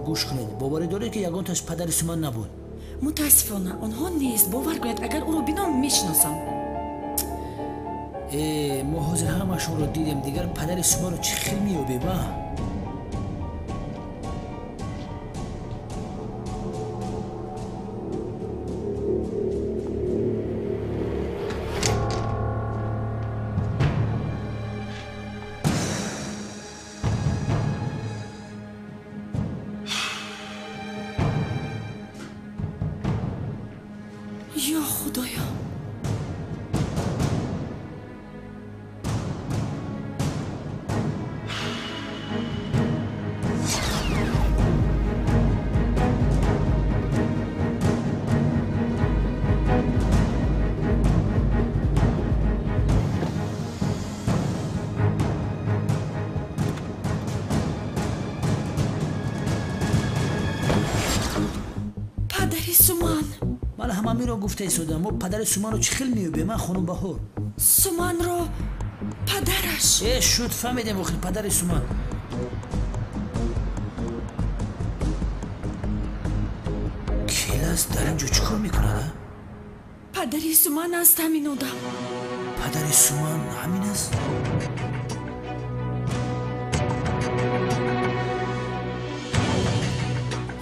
Гӯш кунед, боварӣ доред, ки ягонташ падари Суман набуд? Мутаассифона, онҳо нест. Бовар кунед, агар ӯро бинам, мешиносам. Э, мо ҳозир ҳамашонро дидем, дигар падари Суманро чӣ хел меёбем, а? Ё Худоё! Падари Суман! Ман ҳамамиро гуфта истодам. Мо падари Суманро чӣ хел меёбем, а, хонум Баҳор? Суманро падараш. Э, шуд, фаҳмидем охир, падари Суман. Келас дар ин ҷо чӣ кор мекунад, а? Падари Суман аст ҳамин одам. Падари Суман ҳамин аст?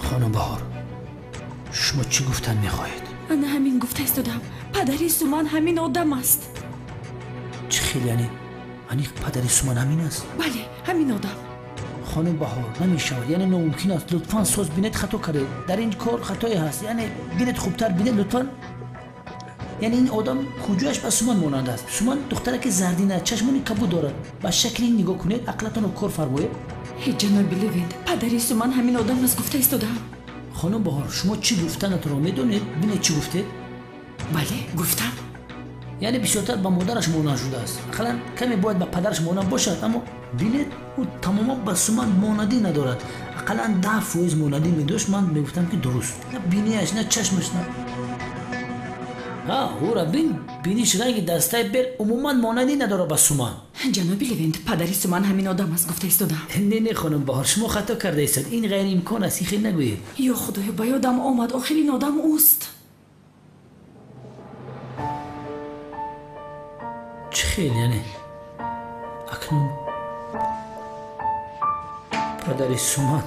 Хонум Баҳор, шумо чӣ гуфтан мехоҳед? Ана ҳамин гуфта истодам. Падари Суман ҳамин одам аст. Чӣ хел, яъне аниқ падари Суман ҳамин аст? Бале, ҳамин одам. Хонум Баҳор, намешавад, яъне номумкин аст. Лутфан соз бинед, хато кардед. Дар ин кор хатое ҳаст. Яъне бинед, хубтар бинед лутфан. Яъне ин одам куҷояш ба Суман монанд аст? Суман духтараки зардина, чашмони кабуд дорад. Ба шакли ин нигоҳ кунед, ақлатонро кор фармоед. Ҳе, ҷаноби Левент, падари Суман ҳамин одам аст гуфта истодам. Хонум Баҳор, шумо чӣ гуфтанатонро медонед? Бинед, чӣ гуфтед? Бале, гуфтам. Яъне бисёртар ба модараш монанд шудааст. Ақаллан каме бояд ба падараш монанд бошад, аммо бинед, ӯ тамоман ба Суман монандӣ надорад. Ақаллан 10% монандӣ медошт, ман мегуфтам, ки дуруст. На бинияш, на чашмаш, на ҳа, ӯра бин, биниш ранги дастаи бел, умуман монандӣ надорад ба Суман. Ҷаноби Левент, падари Суман ҳамин одам аст гуфта истодам. Не, не, хонум Баҳор, шумо хато карда истод. Ин ғайриимкон аст, ин хел нагӯед. Ё Худоё, ба ёдам омад, охир ин одам ӯст. Чӣ хел, яъне акнун падари Суман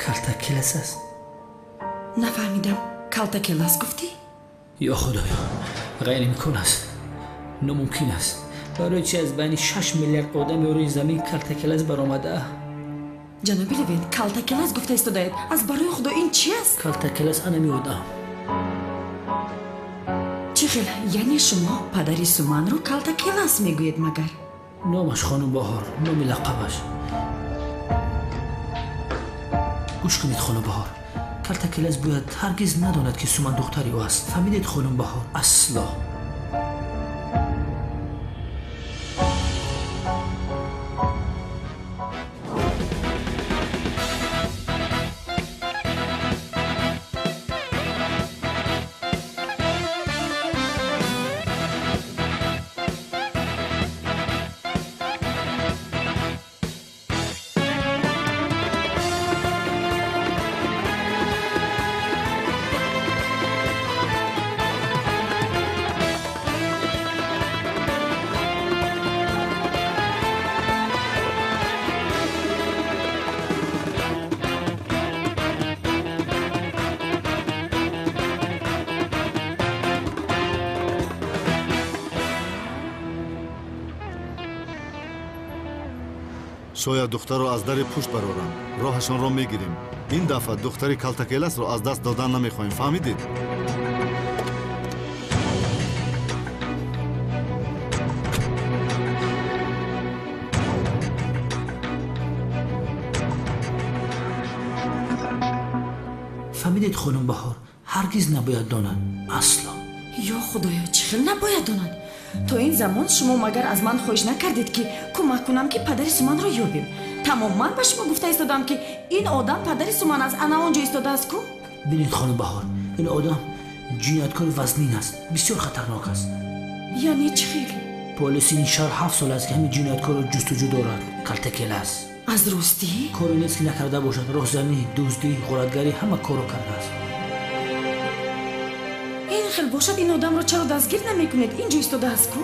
Калтакелас аст? Нафаҳмидам, Калтакелас гуфтӣ? Ё Худоё, ғайриимкон аст, номумкин аст. Барои чи аз байни 6 миллиард одами рӯи замин Калтакелас баромада? Ҷаноби Левент, Калтакелас гуфта истодаед. Аз барои Худо, ин чи аст? Калтакелас анами одам. Чӣ хел, яъне шумо падари Суманро Калтакелас мегӯед магар? Номаш, хонум Баҳор, номи лақабаш. Гӯш кунед, хонум Баҳор, Калтакелас бояд ҳаргиз надонад, ки Суман духтари ӯ аст. Фаҳмидед, хонум Баҳор? Асло. Шояд духтарро аз дари пушт барорам, роҳашонро мегирем. Ин дафъа духтари Калтакеласро аз даст додан намехоҳем, фаҳмидед? Фаҳмидед, хонум Баҳор, ҳаргиз набояд донад, асло. Ё Худоё, чӣ хел набояд донад? То ин замон шумо магар аз ман хоҳиш накардед, ки кӯмак кунам, ки падари Суманро ёбем? Тамоман ба шумо гуфта истодам, ки ин одам падари Суман аст, ана он ҷо истодааст ку. Бинед, хонум Баҳор, ин одам ҷинояткори вазнин аст, бисёр хатарнок аст. Яъне чӣ хел? Полиси ин шаҳр 7 сол аст, ки ҳамин ҷинояткорро ҷустуҷӯ дорад. Калтакелас. Аз ростӣ? Коре нест, ки накарда бошад. Роҳзанӣ, дуздӣ, ғоратгарӣ, ҳама корро кардааст. Ин хел бошад, ин одамро чаро дастгир намекунед? Инҷо истодааст ку?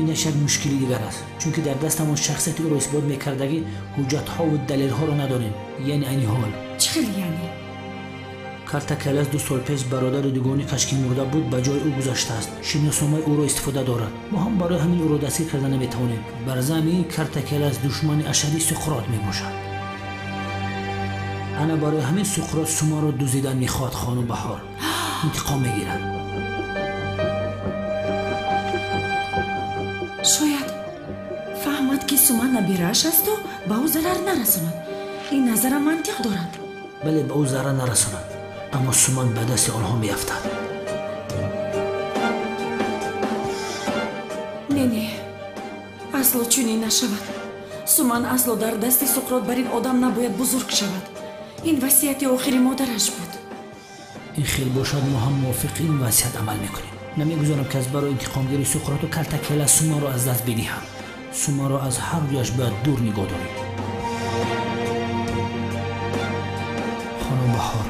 Инаш як мушкили дигар аст, чунки дар дастамон шахсияти ӯро исбот мекардагӣ ҳуҷҷатҳову далелҳоро надорем. Яъне айни ҳол. Чӣ хел яъне? Калтакелас 2 сол пеш бародари дугоникаш, ки мурда буд, ба ҷои ӯ гузаштааст. Шиносномаи ӯро истифода дорад. Мо ҳам барои ҳамин ӯро дастгир карда наметавонем. Бар замин Калтакелас душмани ашадии Суқрот мебошад. Ана барои ҳамин Суқрот Суманро дуздидан мехоҳад. Хонум Баҳор интиқом мегирад. Шояд фаҳмад, ки Суман набирааш асту ба ӯ зарар нарасонад. Ин назарам мантиқ дорад. Бале, ба ӯ зарар нарасонад, аммо Суман ба дасти онҳо меафтад. Не, не, асло чунин нашавад. Суман асло дар дасти Суқрот бар ин одам набояд бузург шавад. Ин васияти охири модараш буд. Ин хел бошад, мо ҳам мувофиқи ин васият амал мекунем. Намегузорам, ки аз барои интиқомгирии Суқроту Калтакелас Суманро аз даст бидиҳам. Суманро аз ҳар дуяш бояд дур нигоҳ дорем. Хонум Баҳор,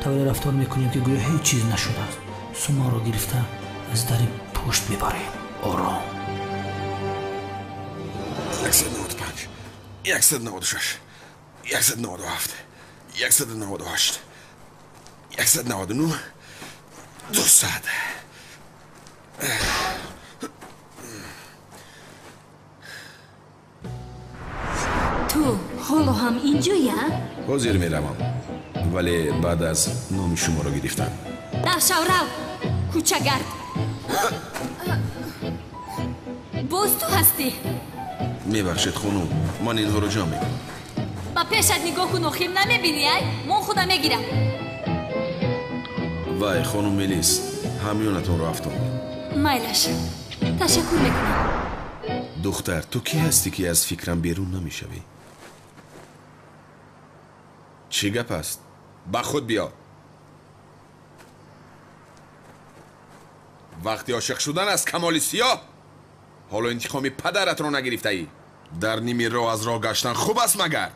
тавре рафтор мекунем, ки гӯё ҳеҷ чиз нашудааст. Суманро гирифта аз дари пушт мебарем. Ором. 195, 196, 197, 198, 199, 200. Ту ҳоло ҳам инҷоя? Ҳозир меравам, вале баъд аз номи шуморо гирифтан. Давшав, рав, кӯчагард. Боз ту ҳастӣ? Мебахшед, хонум, ман инҳоро ҷамъ мекунам. Ба пешат нигоҳ кун, охир намебинӣ, ай? Мон худа мегирам. Вай, хонум Мелис, ҳамёнатонро афтондем. Майлаш, ташаккур мекунам. Духтар, ту кӣ ҳастӣ, ки аз фикрам берун намешавӣ? Чӣ гап аст? Ба худ биё. Вақти ошиқ шудан аз камоли сиёҳ, ҳоло интиқоми падаратро нагирифтаӣ. Дар ними роҳ аз роҳ гаштан хуб аст магар?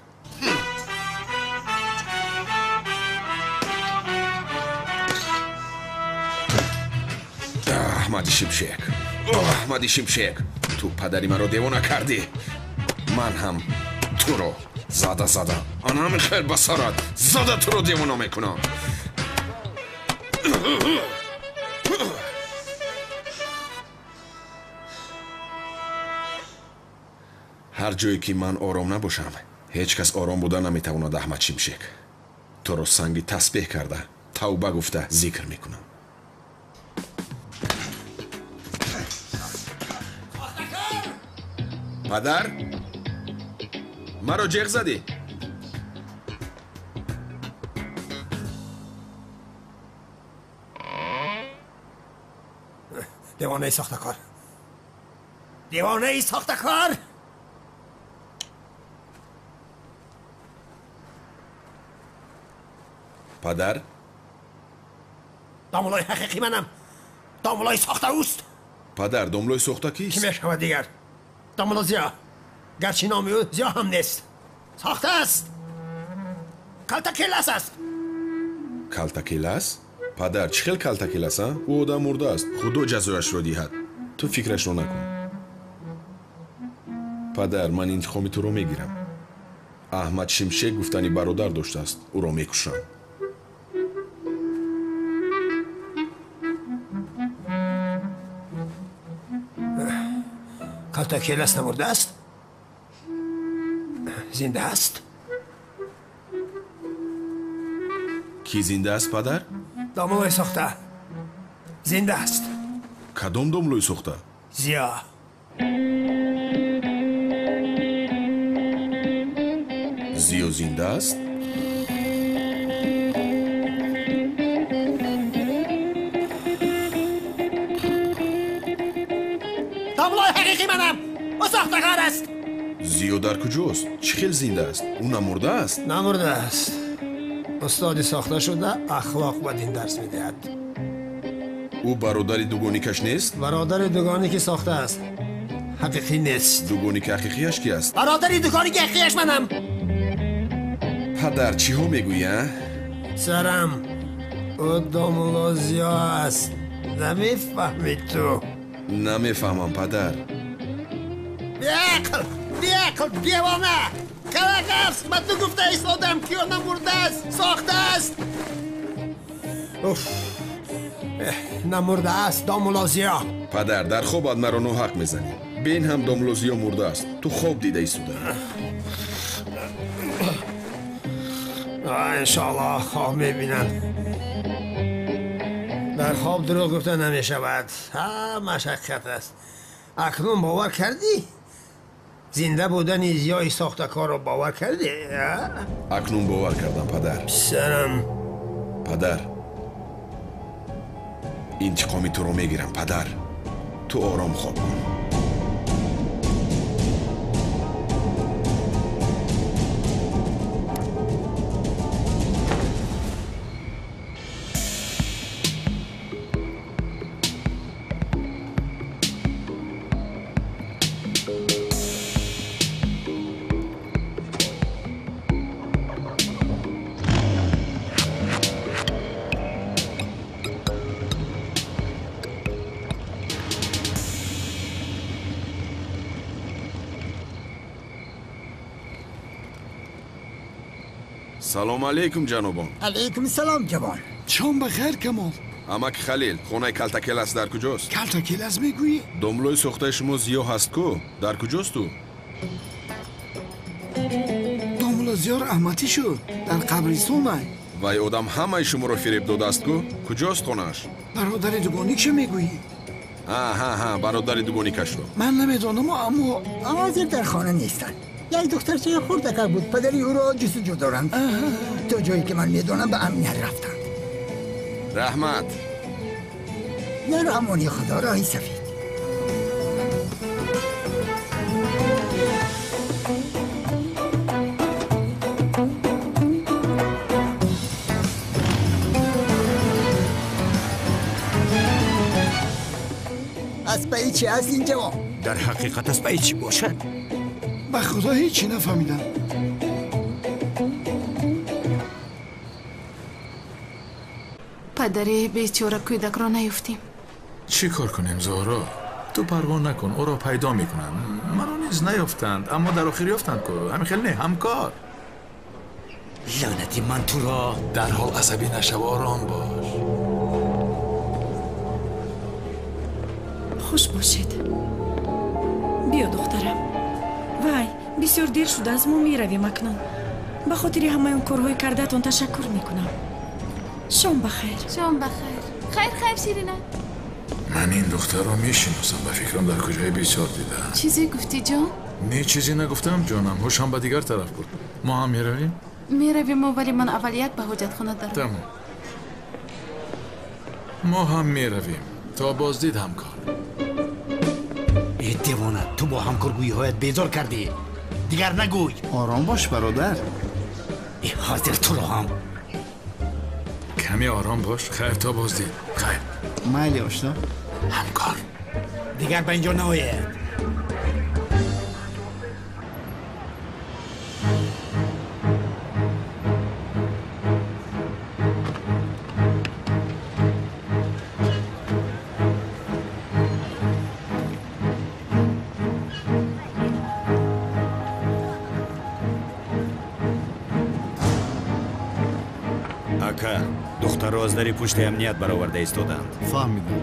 Аҳмади Шимшек, Аҳмади Шимшек, ту падари маро девона кардӣ. Ман ҳам туро зада зада, ана ҳамин хел ба сарат зада туро девона мекунам. Ҳар ҷое ки ман ором набошам, ҳеҷ кас ором буда наметавонад. Аҳмад Шимшек, туро санги тасбеҳ карда, тавба гуфта зикр мекунам. Падар, маро ҷеғ задӣ? Девонаи сохтакор, девонаи сохтакор! Падар, домлои ҳақиқӣ манам. Домлои сохта ӯст. Падар, домлои сохта кист? Кӣ мешавад дигар? Домло Зиё. Гарчи номи ӯ Зиё ҳам нест. Сохта аст. Калтакелас аст. Калтакелас? Падар, чӣ хел калтакелас, а? Ӯ одам мурдааст. Худо ҷазояшро диҳад. Ту фикрашро накун. Падар, ман интиқоми туро мегирам. Аҳмад Шимшек гуфтани бародар доштааст. Ӯро мекушам. Калтакелас намурдааст? Зинда аст? Кӣ зинда аст, падар? Домлои сохта зинда аст. Кадом домлои сохта? Зиё. Зиё зинда аст? Домлои ҳақиқӣ манам. Ӯ сохтакор аст. Зиё дар куҷост? Чӣ хел зинда аст? Ӯ намурдааст? Намурдааст. Устоди сохта шуда ахлоқ ва дин дарс медиҳад. Ӯ бародари дугоникаш нест? Бародари дугоники сохта аст, ҳақиқӣ нест. Дугоники ҳақиқияш ки аст? Бародари дугоники ҳақиқияш манам. Падар, чиҳо мегӯӣ, а? Сарам, ӯ домулло Зиё аст. Намефаҳмӣ ту? Намефаҳмам, падар. Беақл, беақл, девона! Калак аст! Ба ту гуфта истодам, ки ӯ намурдааст, сохтааст. Уф, намурдааст домулло Зиё. Падар, дар хобат маро ноҳақ мезанӣ. Бин ҳам домулло Зиё мурдааст. Ту хоб дида истодаӣ. Иншоаллоҳ хоб мебинам. Дар хоб дурӯғ гуфта намешавад. Ҳамаш ҳақиқат аст. Акнун бовар кардӣ? Зинда будани Зиёи сохтакорро бовар кардӣ? Акнун бовар кардам, падар. Писарам. Падар, интиқоми туро мегирам, падар. Ту ором хоб кун. Салом алейкум, ҷанобон. Алейкум салом, ҷавон. Шом ба хайр, Камол. Амак Халил, хонаи Калтакелас дар куҷост? Калтакелас мегӯӣ? Домлои сохтаи шумо Зиё ҳаст ку? Дар куҷост ӯ? Домло Зиё раҳматӣ шуд. Дар қабристон ай. Вай одам ҳамаи шуморо фиреб додааст ку? Куҷост хонааш? Бародари дугоникша мегӯӣ? Ҳа, бародари дугоникашро. Ман намедонам, аммо ҳозир дар хона нестанд. Як духтарчаи хурдакак буд, падари ӯро ҷустуҷӯ доранд. То ҷое ки ман медонам, ба амният рафтанд. Раҳмат. Дар амони Худо, роҳи сафед. Аз пайи чӣ аст ин ҷавон? Дар ҳақиқат аз пайи чӣ бошад? Ба худо ҳечи нафаҳмидам. Падари бечора кӯдакро наёфтем. Чӣ кор кунем, Зуҳро? Ту парво накун, ӯро пайдо мекунанд. Маро низ наёфтанд, аммо дар охир ёфтанд ку. Ҳамин хел не, ҳамкор. Лаънати ман туро. Дарҳол асабӣ нашав, ором бош. Хуш бошед. Биё, духтарам. Вай, бисёр дер шудааст, мо меравем акнун. Ба хотири ҳамаи он корҳои кардаатон ташаккур мекунам. Шом ба хайр. Шом ба хайр. Хайр, хайр, Ширина. Ман ин духтарро мешиносам, ба фикрам дар куҷое бисёр дидаам. Чизе гуфтӣ, ҷон? Не, чизе нагуфтам, ҷонам. Ҳушам ба дигар тараф буд. Мо ҳам меравем? Меравем, вале ман аввал як ба ҳоҷатхона дарам. Тамом. Мо ҳам меравем. То боздид, ҳамкор. Э девона, ту бо ҳамкоргӯиҳоят безор кардӣ. Дигар нагӯй. Ором бош, бародар. Э ҳозир туро ҳам. Каме ором бош. Хайр, то боздид. Хайр. Майли, ошно. Ҳамкор. Дигар ба инҷо наояд. Ака, духтарро аз дари пушти амният бароварда истоданд. Фаҳмидам.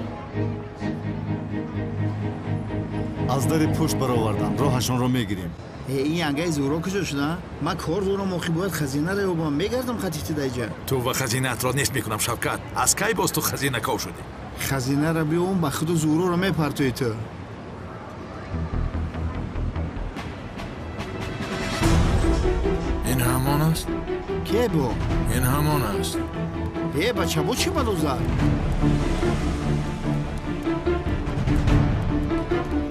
Аз дари пушт бароварданд, роҳашонро мегирем. Ин янгаи Зуҳро куҷо шуда? Ман кор дорам, охи бояд хазинаро ёбам. Мегардам хатифти даиҷа. Ту ва хазинаатро нест мекунам, Шавкат. Аз кай боз ту хазинаков шудӣ? Хазинаро биём, ба худу Зуҳроро мепартоӣ ту. Ин ҳамон аст? Ке бо? Ин ҳамон аст. Э, бача, бо чӣ бало зад?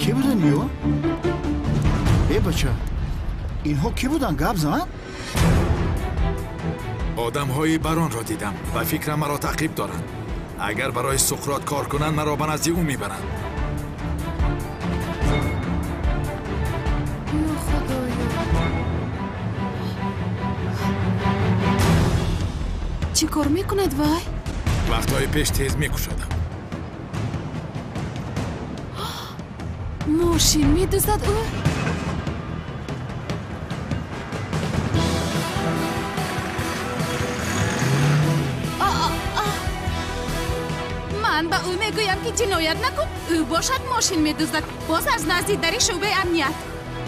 Ке буданд ё? Э, бача, инҳо ки буданд? Гап зан? Одамҳои баронро дидам. Ба фикрам маро таъқиб доранд. Агар барои Суқрот кор кунанд, маро ба назди ӯ мебаранд. Ё Худоё! Чӣ кор мекунад вай? Вақтҳои пеш тез мекушодам. Мошин медуздад ӯ? Ман ба ӯ мегӯям ки ҷиноят накун, ӯ бошад мошин медуздад, боз аз назди дари шӯъбаи амният.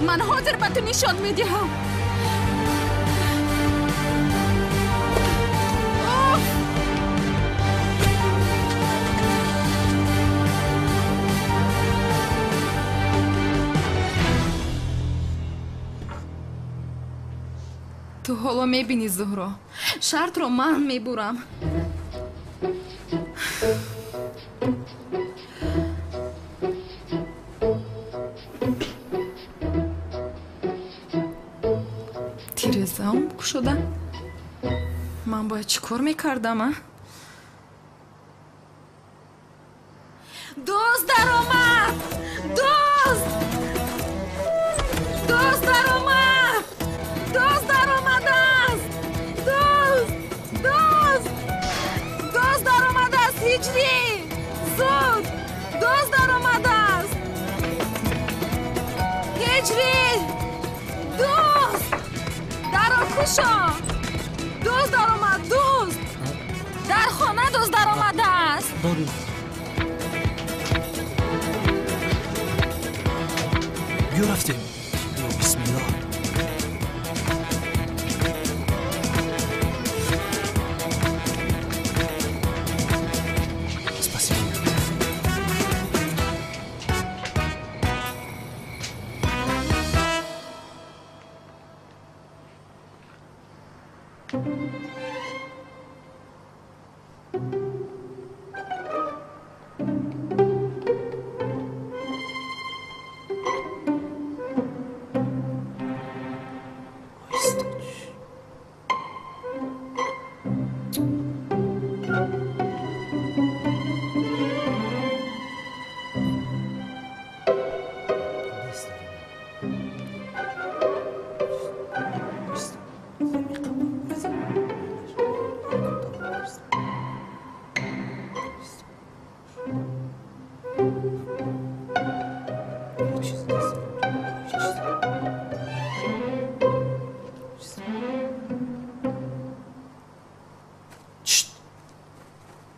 Ман ҳозир ба ту нишон медиҳам. Ту ҳоло мебинӣ, Зуҳро, шартро ман мебурам. Тирезаам кушода. Ман бояд чӣ кор мекардам, а? Дузд даромад! Дузд! Дузд даромад! Дузд даромадааст! Дузд! Дузд! Дузд даромадааст, Ҳиҷрӣ! Зуд! Дузд даромадааст! Ҳиҷрӣ! Дузд! Дарро кушо! Дузд даромад! Дузд! Дар хона дузд даромадааст! Биё рафтем. Ё бисмиллоҳ. Спасибо.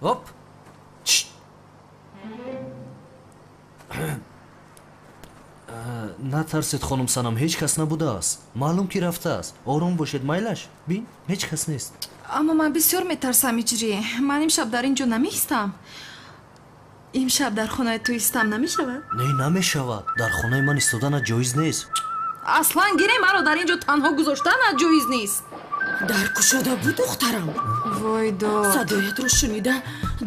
Оп! Натарсед, хонум Санам, ҳеҷ кас набудааст. Маълум ки рафтааст. Ором бошед, майлаш. Бин, ҳеҷ кас нест. Аммо ман бисёр метарсам, Ҳиҷрӣ. Ман имшаб дар ин ҷо намеистам. Имшаб дар хонаи ту истам намешавад? Не, намешавад. Дар хонаи ман истоданат ҷоиз нест. Аслан гире маро дар ин ҷо танҳо гузоштанат ҷоиз нест. Дар кушода буд, духтарам. Вой дод. Садоятро шунида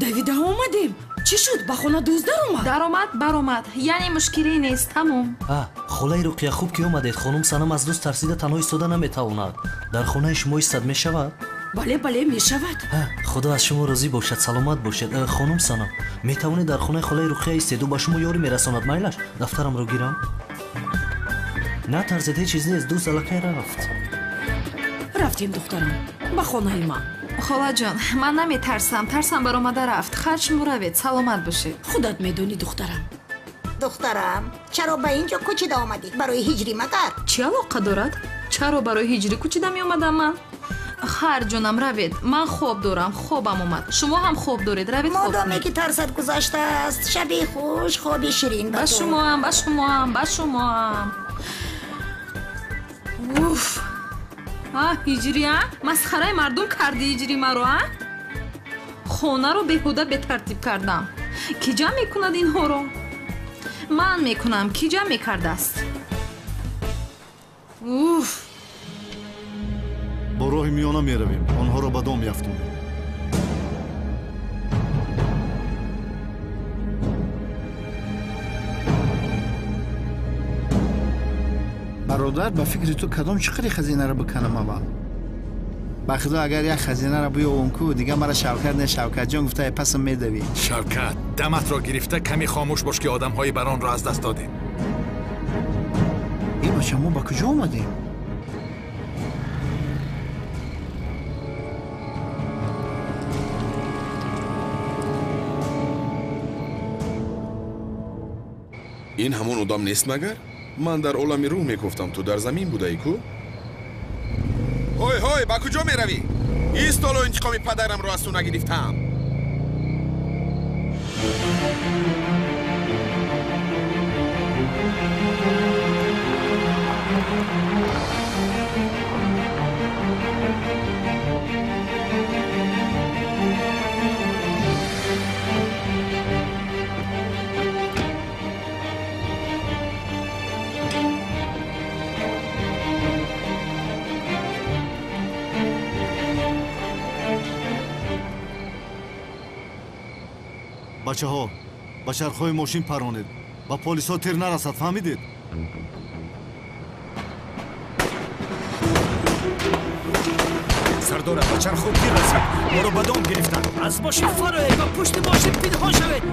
давида омадем. Чӣ шуд? Ба хона дузд даромад? Даромад, баромад. Яъне мушкиле нест, тамом. Холаи Руқия, хуб ки омадед. Хонум Санам аз дузд тарсида танҳо истода наметавонад. Дар хонаи шумо истад мешавад? Бале, бале, мешавад. Худо аз шумо розӣ бошад, саломат бошед. Хонум Санам, метавонед дар хонаи холаи Руқия истед, ӯ ба шумо ёрӣ мерасонад. Майлаш, дафтарамро гирам. Натарсед, ҳеҷ чиз нест, дузд аллакай рафт. Рафтем, духтарам, ба хонаи ман. Холаҷон, ман наметарсам, тарсам баромада рафт. Хайр, шумо равед, саломат бошед. Худат медонӣ, духтарам. Духтарам, чаро ба ин ҷо кӯчида омадӣ? Барои ҳиҷрӣ магар? Чӣ алоқа дорад? Чаро барои ҳиҷрӣ кӯчида меомадам ман? Хайр, ҷонам, равед. Ман хоб дорам, хобам омад. Шумо ҳам хоб доред, равед хоб кунед. Модоме ки тарсат гузаштааст, шаби хуш, хоби ширин ба Ба ту. шумоам, ба шумоам, ба шумоам. Уф! А, ҳиҷрӣ, а? Масхараи мардум кардӣ, ҳиҷрӣ маро, а? Хонаро беҳуда бетартиб кардам. Кӣ ҷамъ мекунад инҳоро? Ман мекунам, кӣ ҷамъ мекардааст? Уф! Бо роҳи миёна меравем, онҳоро ба дом яфтонем. Бародар, ба фикри ту кадом чиқари хазинаро биканам аввал? Ба худо, агар як хазинаро биёвам ку, дигар мара Шавкат не, Шавкатҷон гуфта пасам медавӣ. Шавкат, даматро гирифта каме хомӯш бош, ки одамҳои баронро аз даст додем. Э бача, мо ба куҷо омадем? Ин ҳамон одам нест магар? Ман дар олами рӯҳ мегуфтам, ту дар замин будаӣ ку? Ҳой, ҳой, ба куҷо меравӣ? Ист, ҳоло интиқоми падарамро аз ту нагирифтаам. Бачаҳо, ба чархҳои мошин паронед, ба полисҳо тир нарасад, фаҳмидед? Сардора, ба чархҳо тир расид, моро ба дом гирифтанд. Аз мошин фароед ва пушти мошин пинҳон шавед.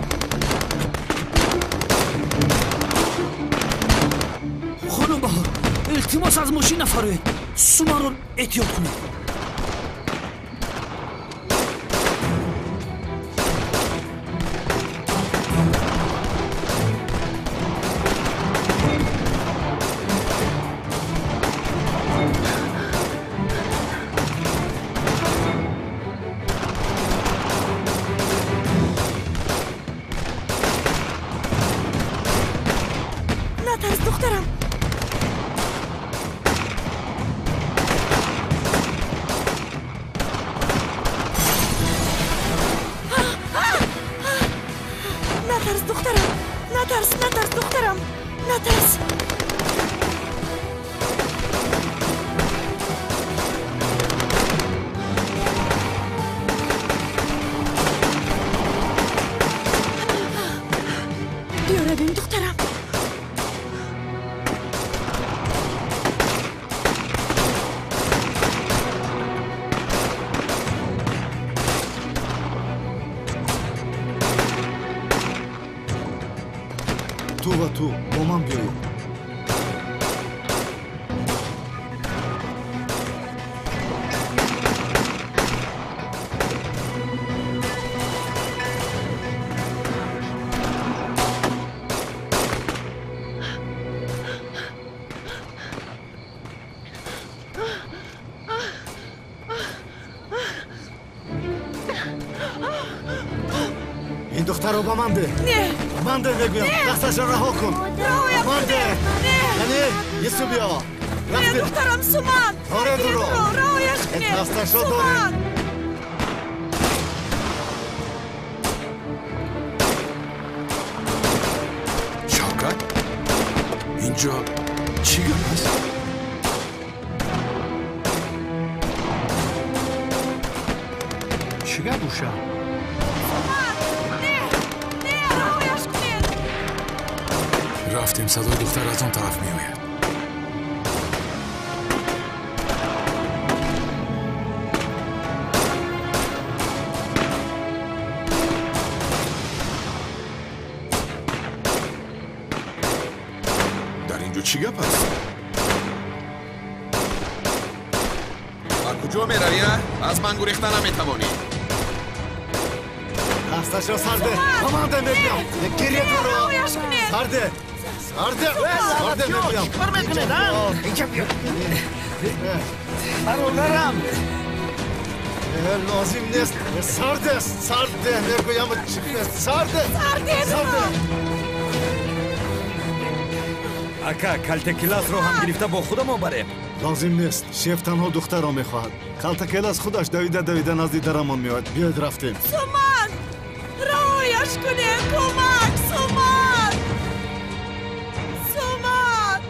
Хонум Баҳор, илтимос, аз мошин нафароед, Суманро эҳтиёт кунед. Ту ва ту бо ман биёед. Ин духтарро ба ман деҳ. Ман деҳ мегӯям, дасташро раҳо кун. Ман деҳ. Яъне ису биё. Не, духтарам Суман. Доред ӯро. Раҳояш кунед. Дасташро доред. Шавкат, инҷо чӣ гап аст? Чӣ гап уша? Рафтем, садои духтар аз он тараф меояд. Дар инҷо чӣ гап аст? Ба куҷо меравӣ, а? Аз ман гурехта наметавонӣ. Дасташро сарде, ба ман деҳ мегӯям. Гиред ӯро. Сарде, сарде, сарде мегӯям. Чӣ кор мекунед, а? Инҷа биё. Бародарам. Лозим нест. Сарде, сарде мегӯям. Сарде, сарде. Ака, калтакеласро ҳам гирифта бо худамон барем. Лозим нест. Шеф танҳо духтарро мехоҳад. Калтакелас худаш давида давида назди дарамон меояд. Биёед рафтем. Суман! Раҳояш кунед! Кӯмак! Суман! Суман!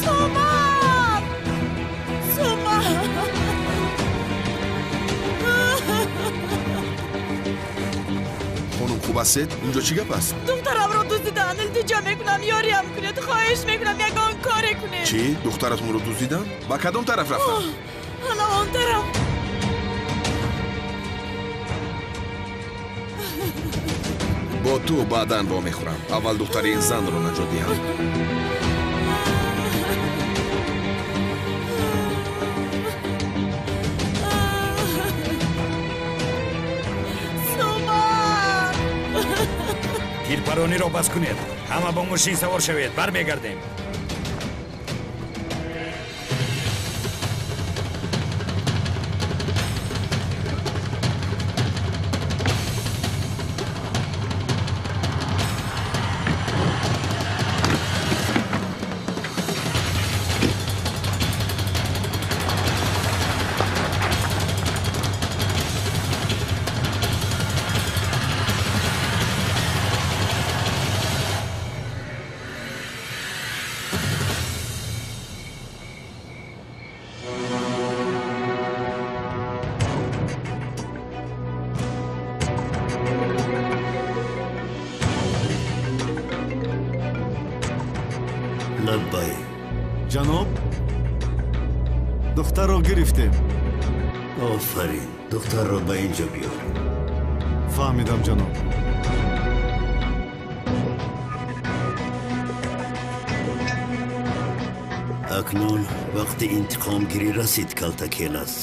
Суман! Суман! Хонум, хуб ҳастед? Инҷо чӣ гап аст? Духтарамро дуздиданд. Илтиҷо мекунам, ёриям кунед. Хоҳиш мекунам, ягон коре кунед. Чӣ? Духтаратонро дуздиданд? Ба кадом тараф рафтанд? Ана он тараф. Бо ту баъдан вомехӯрам. Аввал духтари ин занро наҷот диҳам. Суман! Тирпарониро бас кунед. Ҳама бо мошин савор шавед, бармегардем. Ҷаноб, духтарро гирифтем. Офарин, духтарро ба ин ҷо биёр. Фаҳмидам, ҷаноб. Акнун вақти интиқомгирӣ расид, Калтакелас.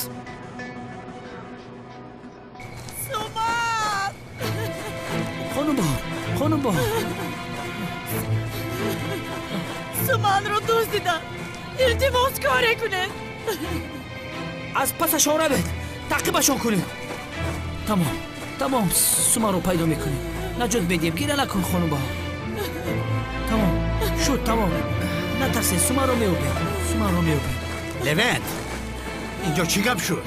Суман! Хонум Баҳор, хонум Баҳор. Суманро дуздиданд. Илтимос, коре кунед. Аз пасашон равед, таъқибашон кунед. Тамом, тамом, Суманро пайдо мекунем. Наҷот медиҳем, гира накун, хонум Баҳор. Тамом, шуд, тамом. Натарсед, Суманро меёбем, Суманро меёбем. Левент, инҷо чӣ гап шуд?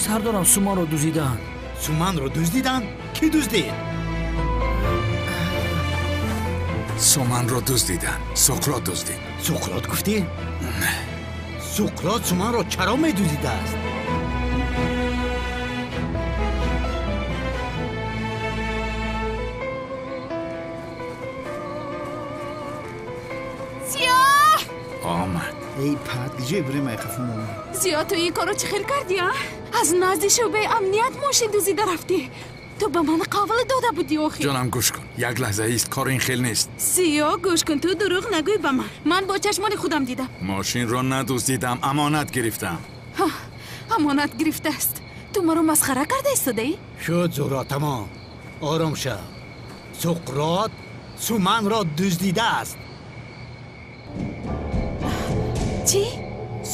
Сардорам, Суманро дуздидаанд. Суманро дуздиданд? Кӣ дуздид? Суманро дуздиданд. Суқрот дуздид. Суқрот гуфтӣ? Суқрот Суманро чаро медуздидааст? Зиё! Омад. Эй пат, ҷой бурем ай қафо мома. Зиё, ту ин корро чӣ хел кардӣ, а? Аз назди шӯъбаи амният мошин дуздида рафтӣ. Ту ба ман қавл дода будӣ охир. Ҷонам, гӯш кун, як лаҳза ист, кор ин хел нест. Зиё, гӯш кун, ту дурӯғ нагӯй ба ман. Ман бо чашмони худам дидам. Мошинро надуздидам, амонат гирифтам. Амонат гирифтааст. Ту маро масхара карда истодаӣ? Шуд, Зуҳро, тамом. Ором шав. Суқрот Суманро дуздидааст. Чӣ?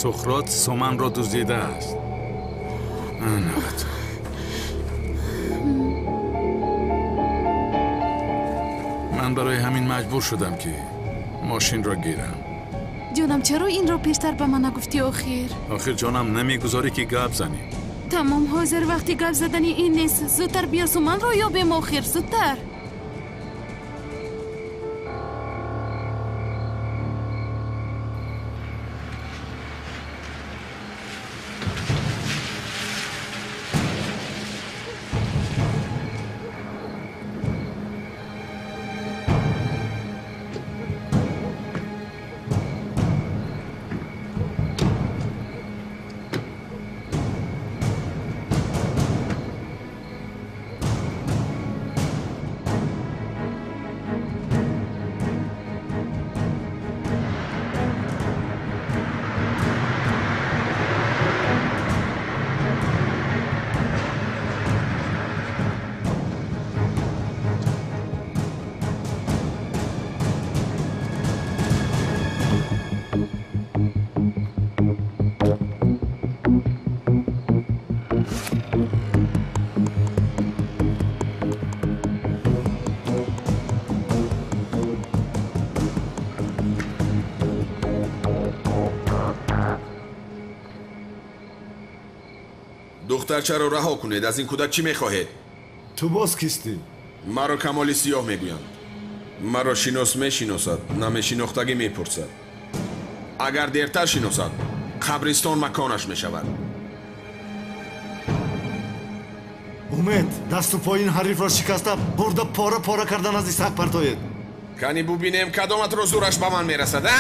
Суқрот Суманро дуздидааст. Навбат. Ман барои ҳамин маҷбур шудам, ки мошинро гирам. Ҷонам, чаро инро пештар ба ман нагуфтӣ охир? Охир ҷонам, намегузорӣ, ки гап занем. Тамом, ҳозир вақти гап задани ин нест. Зудтар биё, Суманро ёбем охир, зудтар. Духтарчаро раҳо кунед, аз ин кӯдак чӣ мехоҳед? Ту боз кистӣ? Маро Камоли Сиёҳ мегӯянд. Маро шинос мешиносад, намешинохтагӣ мепурсад. Агар дертар шиносад, қабристон маконаш мешавад. Умед, дасту пои ин ҳарифро шикаста, бурда пора пора карда назди саг партоед. Кани бубинем, кадоматро зӯраш ба ман мерасад, а?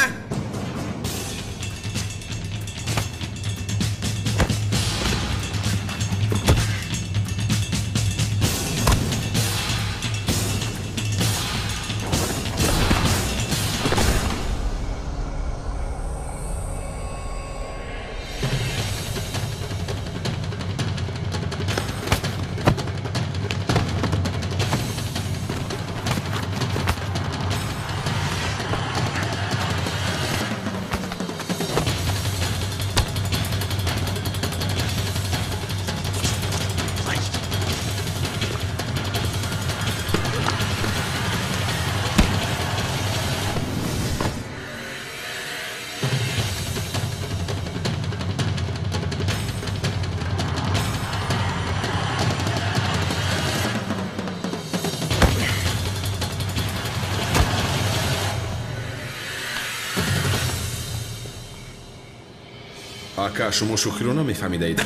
Ака, шумо шӯхиро намефаҳмидаед.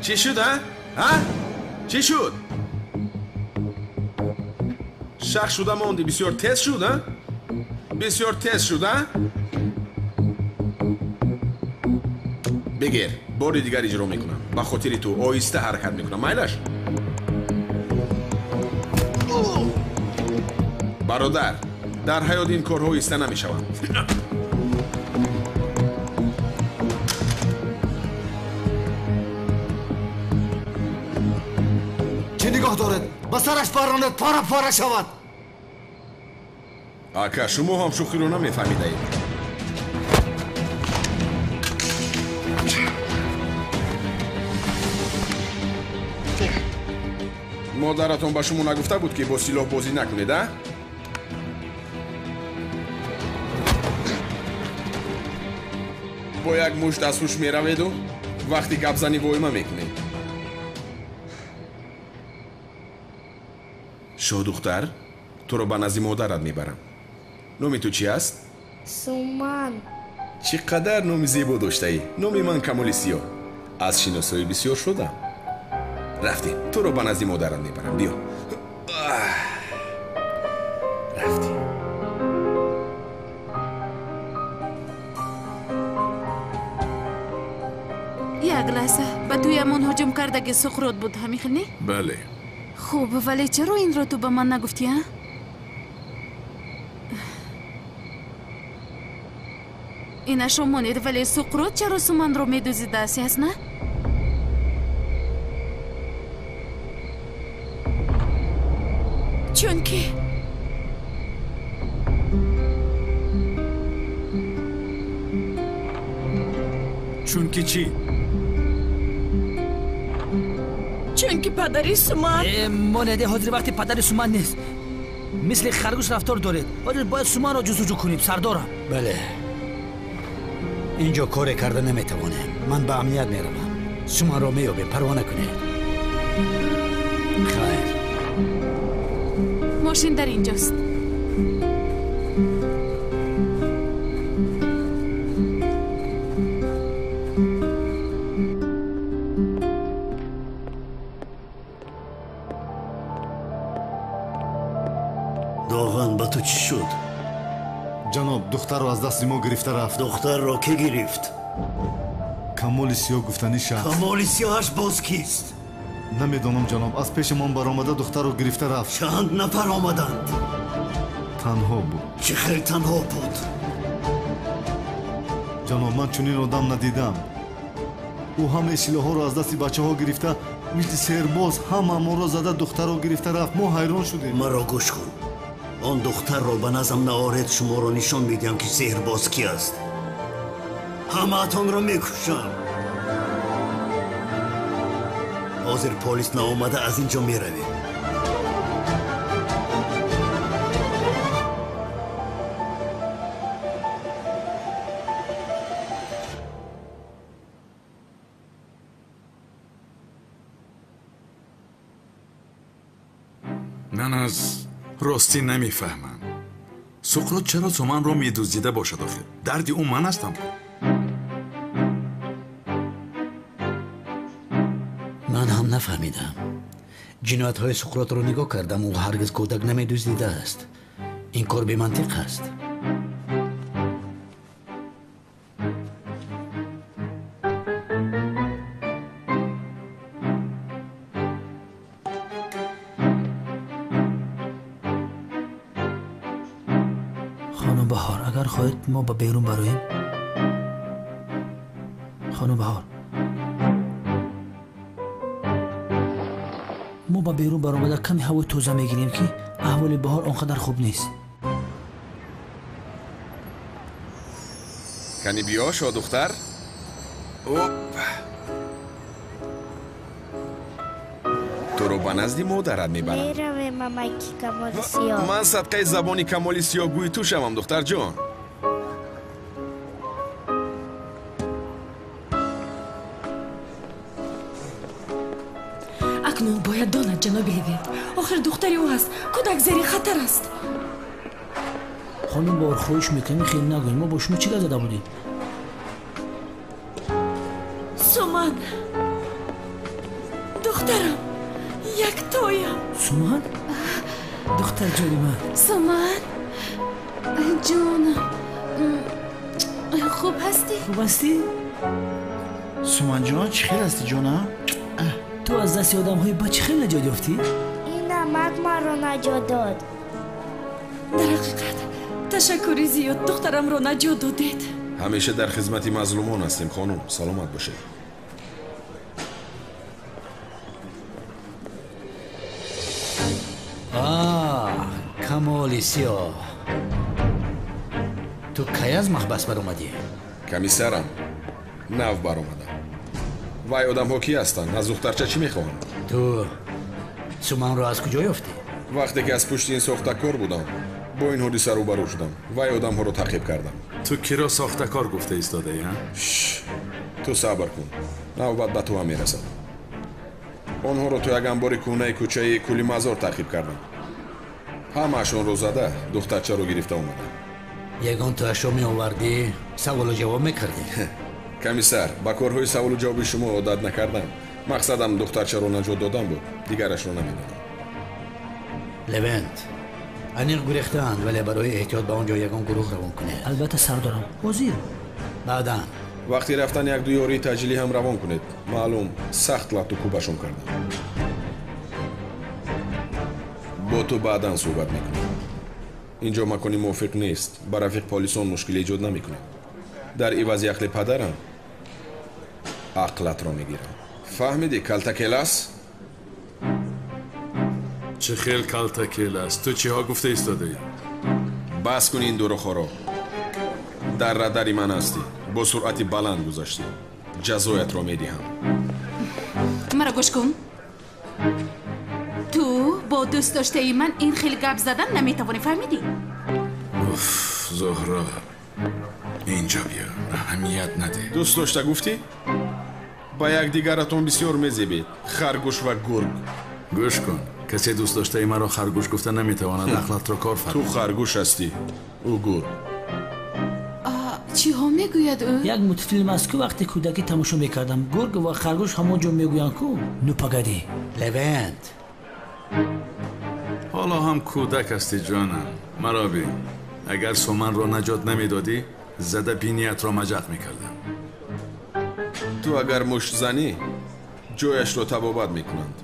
Чӣ шуд, а? А? Чӣ шуд? Шах шуда монди, бисёр тез шуд, а? Бисёр тез шуд, а? Бигир, бори дигар иҷро мекунам. Ба хотири ту оҳиста ҳаракат мекунам. Майлаш? Бародар, дар ҳаёт ин корҳо оҳиста намешаванд. Чӣ нигоҳ доред? Ба сараш паронед, пора пора шавад. Ака, шумо ҳам шӯхиро намефаҳмидаед. Модаратон ба шумо нагуфта буд, ки бо силоҳ бозӣ накунед, а? Бо як мушт аз ҳуш мераведу вақти гапзанӣ воима мекунед. Шоҳдухтар, туро ба назди модарат мебарам. Номи ту чӣ аст? Суман. Чӣ қадар номи зебо доштаӣ. Номи ман Камоли Сиёҳ. Аз шиносоӣ бисёр шудам. Рафтем, туро ба назди модарат мебарам. Биё. Рафтем. Як лаҳза, ба тӯямон ҳуҷум кардаги Суқрот буд, ҳамин хел не? Бале. Хуб, вале чаро инро ту ба ман нагуфтӣ, а? Инашо монед, вале Суқрот чаро Суманро медузидааст, ясна? Чунки Чунки чӣ? Чунки падари Суман. Монеде, ҳозир вақти падари Суман нест. Мисли харгӯш рафтор доред. Ҳозир бояд Суманро ҷустуҷӯ кунем, сардорам. Бале. Инҷо коре карда наметавонем. Ман ба амният меравам. Суманро меёбем, парво накунед. Хайр. Мошин дар инҷост. Доған, ба ту чӣ шуд? Ҷаноб, духтарро аз дасти мо гирифта рафт. Духтарро кӣ гирифт? Камоли Сиёҳ гуфтанӣ шахс. Камоли Сиёҳаш боз кист? Намедонам, ҷаноб. Аз пешамон баромада духтарро гирифта рафт. Чанд нафар омаданд? Танҳо буд. Чӣ хел танҳо буд? Ҷаноб, ман чунин одам надидам. Ӯ ҳамаи силоҳҳоро аз дасти бачаҳо гирифта, мисли сербоз ҳамаамонро зада духтарро гирифта рафт. Мо ҳайрон шудем. Маро гӯш кун. Он духтарро ба назам наоред, шуморо нишон медиҳам, ки сеҳрбоз ки аст. Ҳамаатонро мекушам. Ҳозир полис наомада аз ин ҷо меравем. Ман аз ростӣ намефаҳмам. Суқрот чаро Суманро медуздида бошад охир? Дарди ӯ ман ҳастам. Ман ҳам нафаҳмидам. Ҷиноятҳои Суқротро нигоҳ кардам, ӯ ҳаргиз кӯдак намедуздидааст. Ин кор бемантиқ аст. Хонум Баҳор, агар хоҳед мо ба берун бароем. Хонум Баҳор, мо ба берун баромада каме ҳавои тоза мегирем, ки аҳволи баҳор он қадар хуб нест. Кани биё, шоҳдухтар. Оп, туро ба назди модарат мебарам. Меравем, мамаки Камоли Сиёҳ. Ман садқаи забони Камоли Сиёҳгӯи ту шавам, духтарҷон. Акнун бояд донад, ҷаноби Левент. Охир духтари ӯ аст. Кӯдак зери хатар аст. Хонум Баҳор, хоҳиш мекунем, хел нагӯед. Мо бо шумо чӣ гап зада будем? Суман, духтарам, яктоям. Суман? Духтарҷони ман. Суман, ҷонам, хуб ҳастӣ? Хуб ҳастӣ? Суманҷон, чӣ хел ҳастӣ ҷонам? Ту аз дасти одамҳои бад чӣ хел наҷот ёфтӣ? Ин намак маро наҷот дод. Дар ҳақиқат ташаккури зиёд, духтарамро наҷот додед. Ҳамеша дар хизмати мазлумон ҳастем, хонум. Саломат бошед. Камоли сиёҳ, ту кай аз маҳбас баромадӣ? Комиссарам, нав баромадам. Вай одамҳо кӣ ҳастанд? Аз духтарча чӣ мехоҳанд? Ту Суманро аз куҷо ёфтӣ? Вақте ки аз пушти ин сохтакор будам, бо ин ҳодиса рӯбарӯ шудам. Вай одамҳоро таъқиб кардам. Ту киро сохтакор гуфта истодаӣ, а? Ту сабр кун, навбат ба ту ҳам мерасад. Онҳоро то як анбори кӯҳнаи кӯчаи Кӯлимазор таъқиб кардам. Ҳамаашонро зада, духтарчаро гирифта омадам. Ягон туашро меовардӣ, саволу ҷавоб мекардӣ? Комиссар, ба корҳои саволу ҷавоби шумо одат накардам. Мақсадам духтарчаро наҷот додан буд, дигарашро намедонам. Левент, аниқ гурехтаанд, вале барои эҳтиёт ба он ҷо ягон гурӯҳ равон кунед. Албатта, сардорам. Ҳозир. Баъдан вақти рафтан як-ду ёрии таъҷилӣ ҳам равон кунед. Маълум, сахт латту кӯбашон кардам. Бо ту баъдан суҳбат мекунем. Инҷо макони мувофиқ нест. Ба рафиқ полисон мушкиле эҷод намекунем. Дар ивази ақли падарам ақлатро мегирам. Фаҳмидӣ, калтакелас? Чӣ хел калтакелас? Ту чиҳо гуфта истодаӣ? Бас кун ин дурӯғҳоро. Дар радари ман ҳастӣ. Бо суръати баланд гузаштӣ. Ҷазоятро медиҳам. Маро гӯш кун. Ту бо дӯст доштаи ман ин хел гап задан наметавонӣ, фаҳмидӣ? Уф, Зуҳро, инҷо биё, аҳамият надеҳ. Дӯст дошта гуфтӣ? Ба якдигаратон бисёр мезебед, харгӯш ва гург. Гӯш кун, касе дӯст доштаи маро харгӯш гуфта наметавонад. Ақлатро кор фармо. Ту харгӯш ҳастӣ, ӯ гург. Чиҳо мегӯяд ӯ? Як мультфилм аст ку, вақте кӯдакӣ тамошо мекардам. Гург ва харгӯш ҳамон ҷо мегӯянд ку. Ну погоди. Левент, ҳоло ҳам кӯдак ҳастӣ ҷонам. Маро бин, агар Суманро наҷот намедодӣ, зада биниятро маҷақ мекардам. Ту агар мушт занӣ, ҷояшро табобат мекунанд.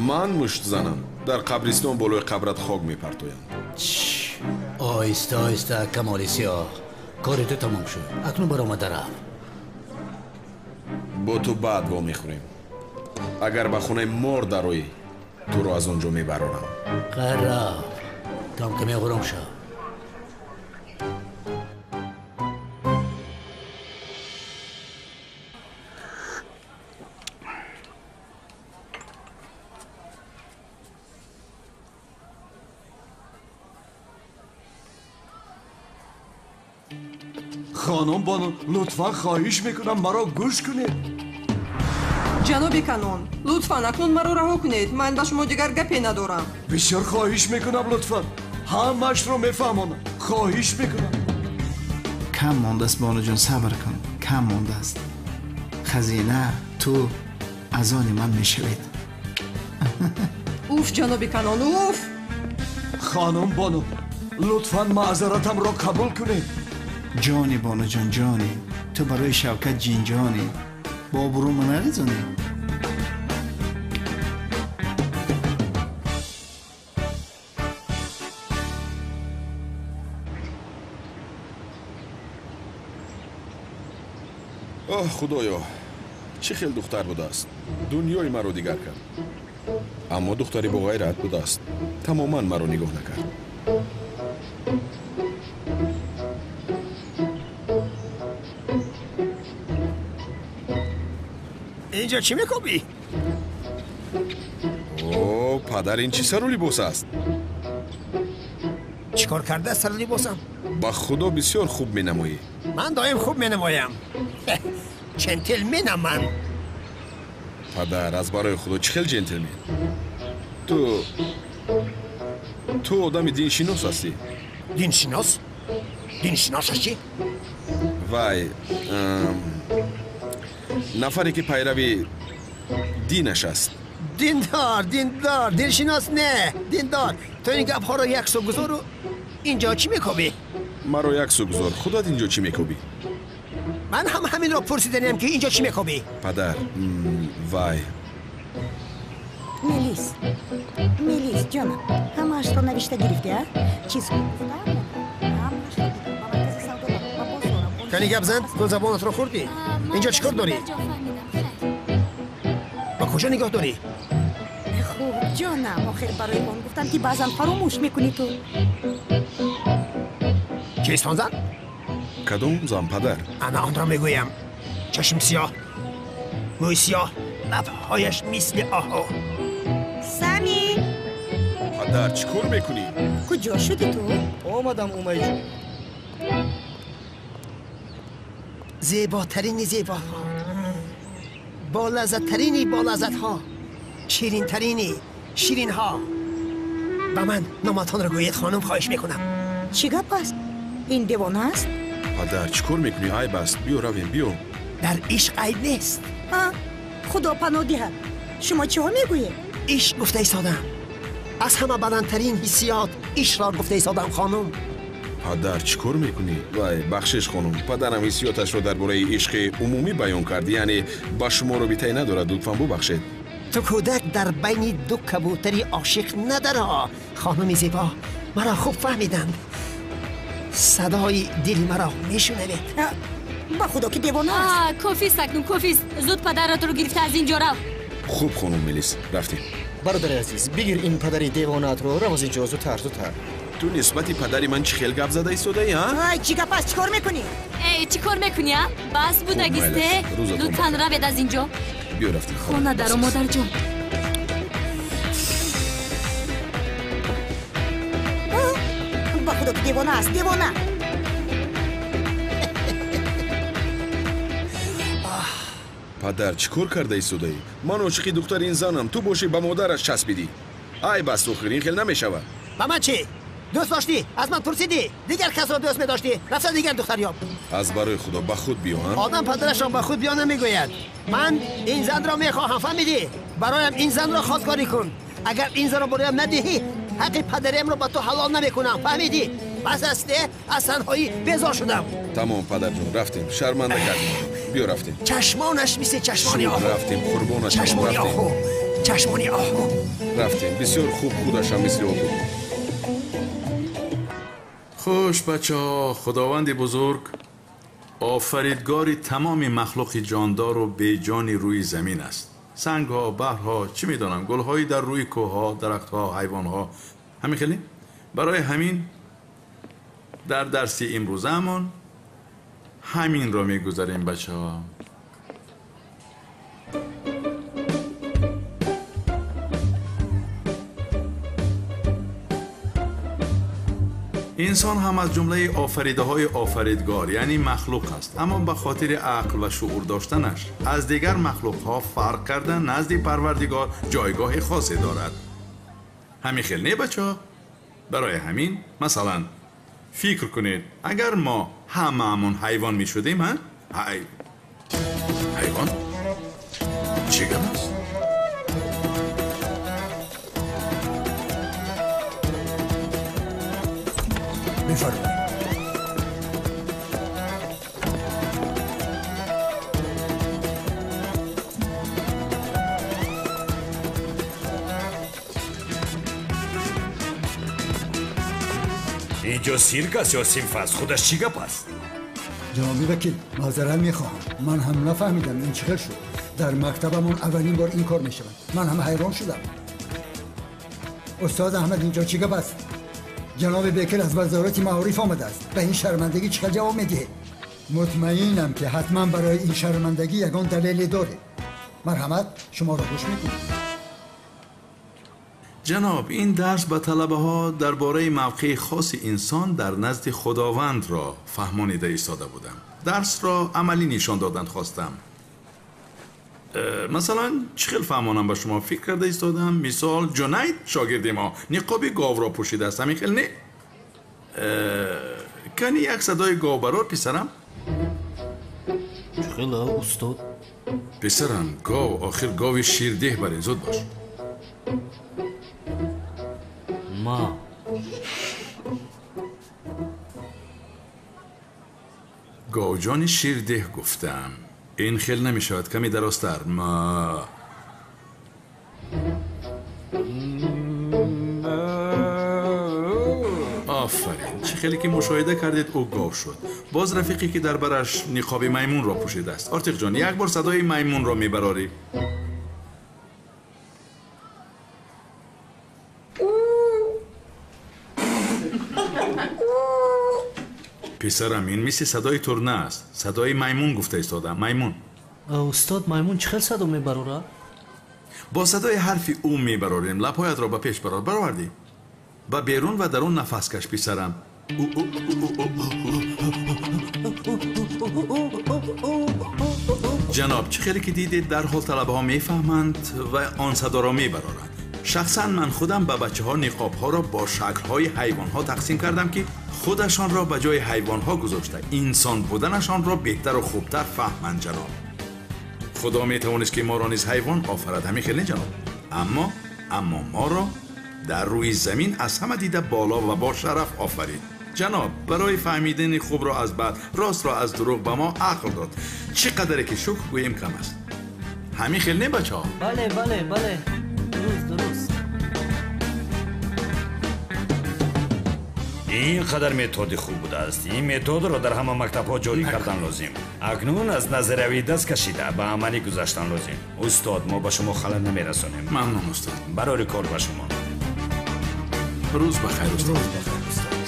Ман мушт занам, дар қабристон болои қабрат хок мепартоянд. Оҳиста оҳиста, Камоли сиёҳ, кори ту тамом шуд. Акнун баромада рафт. Бо ту баъд вомехӯрем. Агар ба хонаи мор дароӣ, туро аз он ҷо мебарорам. Хайр, рафт, там каме ором шав. Хонум бону, лутфан хоҳиш мекунам, маро гӯш кунед. Ҷаноби Канон, лутфан акнун маро раҳо кунед. Ман ба шумо дигар гапе надорам. Бисёр хоҳиш мекунам, лутфан ҳамашро мефаҳмонам. Хоҳиш мекунам. Кам мондааст, бонуҷон, сабр кун, кам мондааст. Хазина ту аз они ман мешавед. Уф, ҷаноби Канон, уф! Хонум бону, лутфан маъзаратамро қабул кунед. Ҷони бонуҷон, ҷони ту барои Шавкат ҷинҷони бо обрӯма нарезонӣ. Оҳ, худоё, чӣ хел духтар будааст. Дунёи маро дигар кард. Аммо духтари боғайрат будааст. Тамоман маро нигоҳ накард. Инҷо чӣ мекобӣ? О, падар, ин чӣ сару либос аст? Чӣ кор кардааст сару либосам? Ба худо бисёр хуб менамоӣ. Ман доим хуб менамоям. Ҷентлменам ман. Падар, аз барои худо чӣ хел ҷентлмен? Ту одами диншинос ҳастӣ. Диншинос? Диншинос ҳастӣ? Вай, Нафаре ки пайрави динаш аст. Диндор, диндор, дилшинос не, диндор. Ту ин гапҳоро як су гузору инҷо чӣ мекобӣ? Маро як су гузор, худат инҷо чӣ мекобӣ? Ман ҳам ҳаминро пурсиданиям ки инҷо чӣ мекобӣ? Падар, вай. Мелис, Мелис, ҷонам, ҳамаашро навишта гирифтӣ, а? Чизҳо гуфтаам, ҳамаашро дидам. Ба маркази савдо баро, ба бозорам. Кани гап зан, ту забонатро хӯрдӣ? Инҷо чӣ кор дорӣ? Ба куҷо нигоҳ дорӣ? Хуб, ҷонам, охир барои он гуфтам ки баъзан фаромӯш мекунӣ ту. Кист он зан? Кадом зан, падар? Ана онро мегӯям. Чашм сиёҳ, мӯй сиёҳ, лабҳояш мисли оҳу. Сами! Падар, чӣ кор мекунӣ? Куҷо шудӣ ту? Омадам, Умайҷон. Зеботарини зебоҳо, болаззаттарини болаззатҳо, ширинтарини ширинҳо. Ба ман номатонро гӯед, хонум, хоҳиш мекунам. Чӣ гап аст? Ин девона аст? Падар, чӣ кор мекунӣ? Айб аст. Биё равем, биё. Дар ишқ айб нест. Худо паноҳ диҳад. Шумо чиҳо мегӯед? Ишқ гуфта истодам. Аз ҳама баландтарин ҳиссиёт ишқро гуфта истодам, хонум. Падар, чӣ кор мекунӣ? Вай, бахшиш, хонум. Падарам ҳиссиёташро дар бораи ишқи умумӣ баён кард, яъне ба шумо робитае надорад. Лутфан бубахшед. Ту кӯдак дар байни ду кабӯтари ошиқ надаро, хонуми зебо. Маро хуб фаҳмиданд. Садои дили маро мешунавед. Ба худо ки девона аст. Кофист акнун, кофист. Зуд падаратро гирифта аз ин ҷо рав. Хуб, хонум Мелис, рафтем. Бародари азиз, бигир ин падари девонаатро, рав аз ин ҷо зудтар, зудтар. Ту нисбати падари ман чӣ хел гап зада истодаӣ, а? Ай, чӣ гап аст? Чӣ кор мекунӣ? Эй, чӣ кор мекунӣ, а? Бас будагисте. Лутфан равед аз ин ҷо. Биё рафтем. Хона даро, модарҷон. Ба худо ки девона аст, девона. Падар, чӣ кор карда истодаӣ? Ман ошиқи духтари ин занам, ту бошӣ ба модараш часпидӣ. Айб аст, охир, ин хел намешавад. Ба ман чӣ? Дӯст доштӣ? Аз ман пурсидӣ? Дигар касро дӯст медоштӣ? Рафта дигар духтар ёб. Аз барои худо ба худ биё, ҳа? Одам падарашро ба худ биё намегӯяд. Ман ин занро мехоҳам, фаҳмидӣ? Бароям ин занро хостгорӣ кун. Агар ин занро бароям надиҳӣ, ҳаққи падариамро ба ту ҳалол намекунам, фаҳмидӣ? Бас аст, аз танҳоӣ безор шудам. Тамом, падарҷон, рафтем. Шарманда кардем. Биё рафтем. Чашмонаш мисли чашмони оҳу. Рафтем, қурбонаш. Чашмони оҳу. Чашмони оҳу. Рафтем. Бисёр хуб, худашам мисли оҳу. Хуш, бачаҳо, худованди бузург офаридгори тамоми махлуқи ҷондору беҷони рӯи замин аст. Сангҳо, баҳрҳо, чӣ медонам, гулҳои дар рӯи кӯҳҳо, дарахтҳо, ҳайвонҳо. Ҳамин хеле? Барои ҳамин дар дарси имрӯзаамон ҳаминро мегузарем, бачаҳо. Инсон ҳам аз ҷумлаи офаридаҳои офаридгор, яъне махлуқ аст, аммо ба хотири ақл ва шуур доштанаш аз дигар махлуқҳо фарқ карда назди Парвардигор ҷойгоҳи хосе дорад. Ҳамин хел не, бачаҳо? Барои ҳамин, масалан, фикр кунед, агар мо ҳамаамон ҳайвон мешудем, ҳа? Ҳайвон? Чӣ гап аст? Бифармоед. Инҷо сирк аст ё синф аст? Худаш чӣ гап аст? Ҷаноби вакил, маъзарат мехоҳам. Ман ҳам нафаҳмидам ин чӣ хел шуд. Дар мактабамон аввалин бор ин кор мешавад. Ман ҳам ҳайрон шудам. Устод Аҳмад, инҷо чӣ гап аст? Ҷаноби Бекир аз вазорати маориф омадааст. Ба ин шармандагӣ чӣ хел ҷавоб медиҳед? Мутмаинам ки ҳатман барои ин шармандагӣ ягон далеле доред. Марҳамат, шуморо гӯш мекунем. Ҷаноб, ин дарс ба талабаҳо дар бораи мавқеи хоси инсон дар назди Худовандро фаҳмонида истода будам. Дарсро амалӣ нишон додан хостам. Масалан, чӣ хел фаҳмонам ба шумо фикр карда истодам. Мисол, Ҷунайд шогирди мо ниқоби говро пӯшидааст. Ҳамин хел не? Кани як садои говбарор, писарам? Хела, устод? Писарам, гов, охир гови ширдеҳ барин, зуд бош. Ма. Говҷони ширдеҳ гуфтам. Ин хел намешавад, каме дарозтар. Ма. Офарин, чӣ хеле ки мушоҳида кардед, ӯ гов шуд. Боз рафиқе ки дар бараш ниқоби маймунро пӯшидааст. Ортиқҷон, як бор садои маймунро мебарорӣ. Писарам, ин мисли садои турна аст. Садои маймун гуфта истодам, маймун. Устод, маймун чӣ хел садо мебарорад? Бо садои ҳарфи ӯ мебарорем. Лабҳоятро ба пеш барор. Баровардӣ? Ба берун ва дарун нафас каш, писарам. Ҷаноб, чӣ хеле ки дидед, дарҳол талабаҳо мефаҳманд ва он садоро мебароранд. Шахсан ман худам ба бачаҳо ниқобҳоро бо шаклҳои ҳайвонҳо тақсим кардам, ки худашонро ба ҷои ҳайвонҳо гузошта, инсон буданашонро беҳтару хубтар фаҳманд, ҷаноб. Худо метавонист, ки моро низ ҳайвон офарад, ҳамин хел не, ҷаноб? Аммо моро дар рӯи замин аз ҳама дида боло ва бо шараф офарид. Ҷаноб, барои фаҳмидани хубро аз бад, ростро аз дурӯғ ба мо ақл дод. Чӣ қадаре ки шукр гӯем кам аст. Ҳамин хел не, бачаҳо? Бале, бале, бале. Дуруст, дуруст. Ин қадар методи хуб будааст. Ин методро дар ҳама мактабҳо ҷорӣ кардан лозим. Акнун аз назариявӣ даст кашида ба амалӣ гузаштан лозим. Устод, мо ба шумо халал намерасонем. Мамнун, устод. Барори кор ба шумо. Рӯз ба хайр, устод.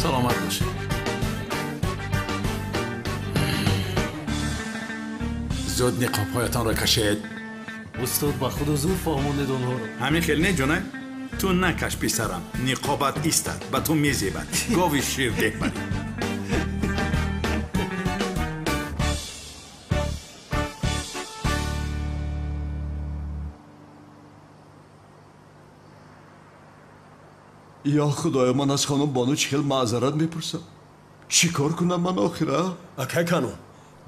Саломат бошед. Зуд ниқобҳоятонро кашед. Устод, ба худо зуд фаҳмондед онҳоро. Ҳамин хел не, ҷонай? Ту накаш, писарам, ниқобат истад, ба ту мезебад. Гови ширдеҳ барӣ. Ё худоё, ман аз хонум Бону чӣ хел маъзарат мепурсам? Чӣ кор кунам ман охира? Акай Канон,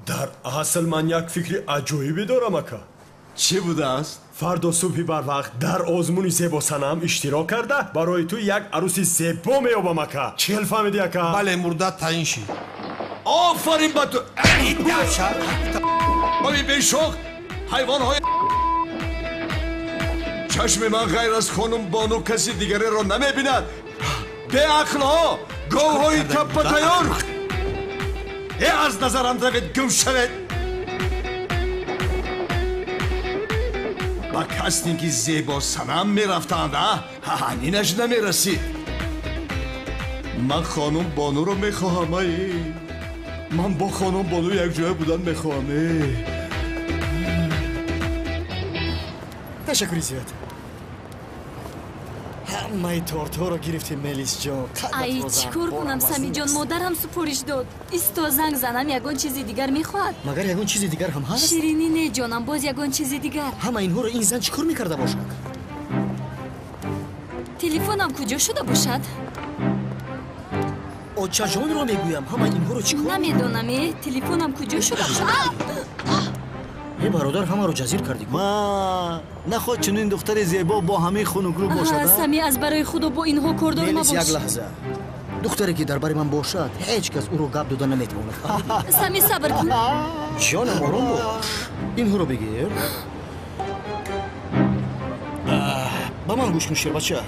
дар асл ман як фикри аҷоибе дорам, ака. Чӣ будааст? Фардо субҳи барвақт дар озмуни зебосанам иштирок карда, барои ту як арӯси зебо меёбам, ака. Чӣ хел фаҳмидӣ, ака? Бале, мурдат таъин шид. Офарин ба ту! Ои бешоқ, ҳайвонҳои чашми ман ғайр аз хонум Бону каси дигареро намебинад. Беақлҳо, говҳои таппатайёр! Э, аз назарам равед, гум шавед! Ба кастинги зебосанам мерафтанд, а? Ҳанинаш намерасид. Ман хонум Бонуро мехоҳам, ай. Ман бо хонум Бону якҷоя будан мехоҳам, э. Ташаккури зиёд. Ҳамаи тортҳоро гирифтем, Мелисҷон. Ай, чӣ кор кунам, Самиҷон, модарам супориш дод. Исто, занг занам, ягон чизи дигар мехоҳад. Магар ягон чизи дигар ҳам ҳаст? Ширинӣ не, ҷонам, боз ягон чизи дигар. Ҳама инҳоро ин зан чӣ кор мекарда бошад? Телефонам куҷо шуда бошад? Очаҷонро мегӯям, ҳамаи инҳоро чӣ кор? Намедонам, э, телефонам куҷо шуда бошад? Э, бародар, ҳамаро ҷазир кардӣ. Ма, нахоҳ чунин духтари зебо бо ҳамин хунукрӯ бошад. Сами, аз барои худо бо инҳо кордор мабош. Як лаҳза. Духтаре ки дар бари ман бошад, ҳеҷ кас ӯро гап дода наметавонад. Сами, сабр кун. Ҷонам, ором бош. Инҳоро бигир. Ба ман гӯш кун, шербача.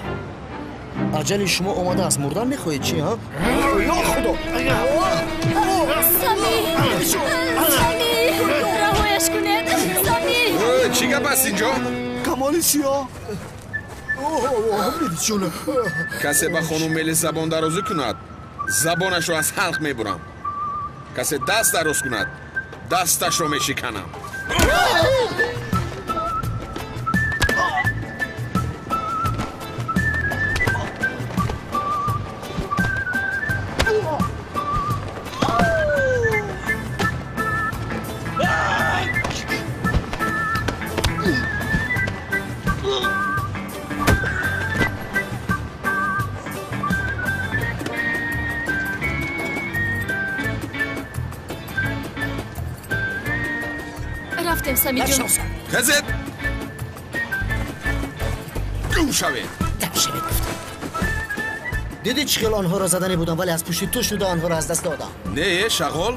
Аҷали шумо омадааст. Мурдан мехоҳед чи, ҳа? Ё худо! Сами! Сами! Раҳояш кунед! Сами! Чӣ гап аст инҷо? Камоли сиёҳ! Касе ба хонум Мелис забон дарозӣ кунад, забонашро аз ҳалқ мебурам. Касе даст дароз кунад, дасташро мешиканам. Рафтем, Самиҷон. Хезед! Гум шавед! Дам шавед гуфтам. Дидӣ чӣ хел онҳоро задани будам, вале аз пушти ту шуда онҳоро аз даст додам. Не, шағол.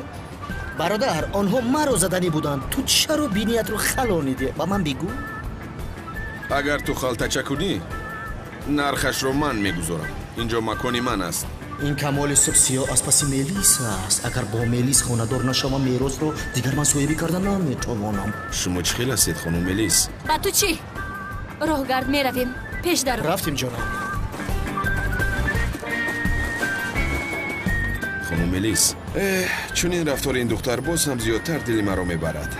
Бародар, онҳо маро задани буданд. Ту чаро биниятро халонидӣ? Ба ман бигӯ. Агар ту халтача кунӣ, нархашро ман мегузорам. Инҷо макони ман аст. Ин камоли суб сиёҳ аз паси Мелис аст. Агар бо Мелис хонадор нашавам, меросро дигар ман соҳибӣ карда наметавонам. Шумо чӣ хел ҳастед, хонум Мелис? Ба ту чӣ? Роҳгард меравем. Пеш даро. Рафтем, ҷонам. Хонум Мелис, чунин рафтори ин духтар боз ҳам зиёдтар дили маро мебарад.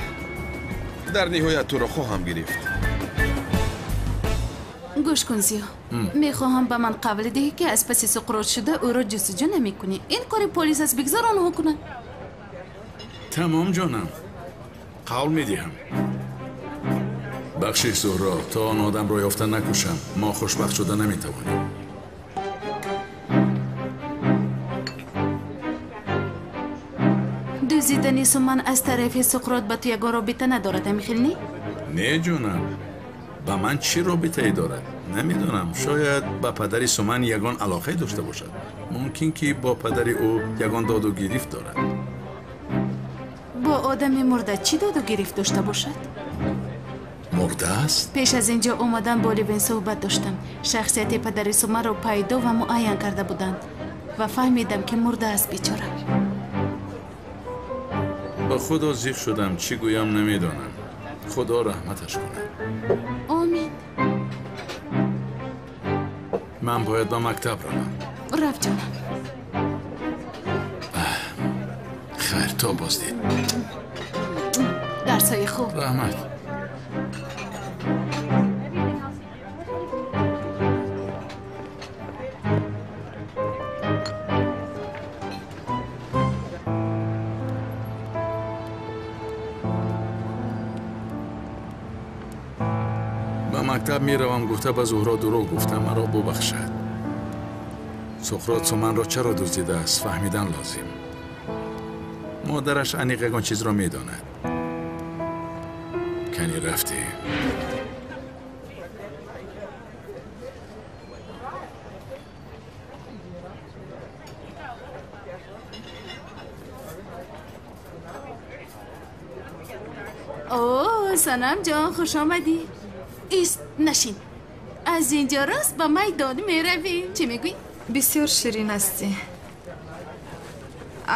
Дар ниҳоят туро хоҳам гирифт. Гӯш кун, Зиё. Мехоҳам ба ман қавл диҳӣ, ки аз паси Суқрот шуда ӯро ҷустуҷӯ намекунӣ. Ин кори полис аст, бигзор онҳо кунанд. Тамом, ҷонам, қавл медиҳам. Бахшиш, Зуҳро, то он одамро ёфта накушам, мо хушбахт шуда наметавонем. Дуздидани Суман аз тарафи Суқрот ба ту ягон робита надорад, ҳамин хел не? Не, ҷонам, ба ман чӣ робитае дорад? Намедонам. Шояд ба падари Суман ягон алоқае дошта бошад. Мумкин ки бо падари ӯ ягон доду гирифт дорад. Бо одами мурда чӣ доду гирифт дошта бошад? Мурда аст? Пеш аз ин ҷо омадан бо Ливен суҳбат доштам. Шахсияти падари Суманро пайдо ва муайян карда буданд ва фаҳмидам, ки мурда аст бечора. Ба худо зиқ шудам, чӣ гӯям намедонам. Худо раҳматаш кунад. Омин. Ман бояд ба мактаб равам. Рафт, ҷонам. Хайр, то боздид. Дарсҳои хуб. Раҳмат. Ба мактаб меравам гуфта ба Зуҳро дурӯғ гуфтам, маро бубахшад. Суқрот Суманро чаро дуздидааст, фаҳмидан лозим. Модараш аниқ ягон чизро медонад. Кани рафтем. О, Санам ҷон, хуш омадӣ. Ист, нашин. Аз инҷо рост ба майдон меравем. Чӣ мегӯӣ? Бисёр ширин ҳастӣ.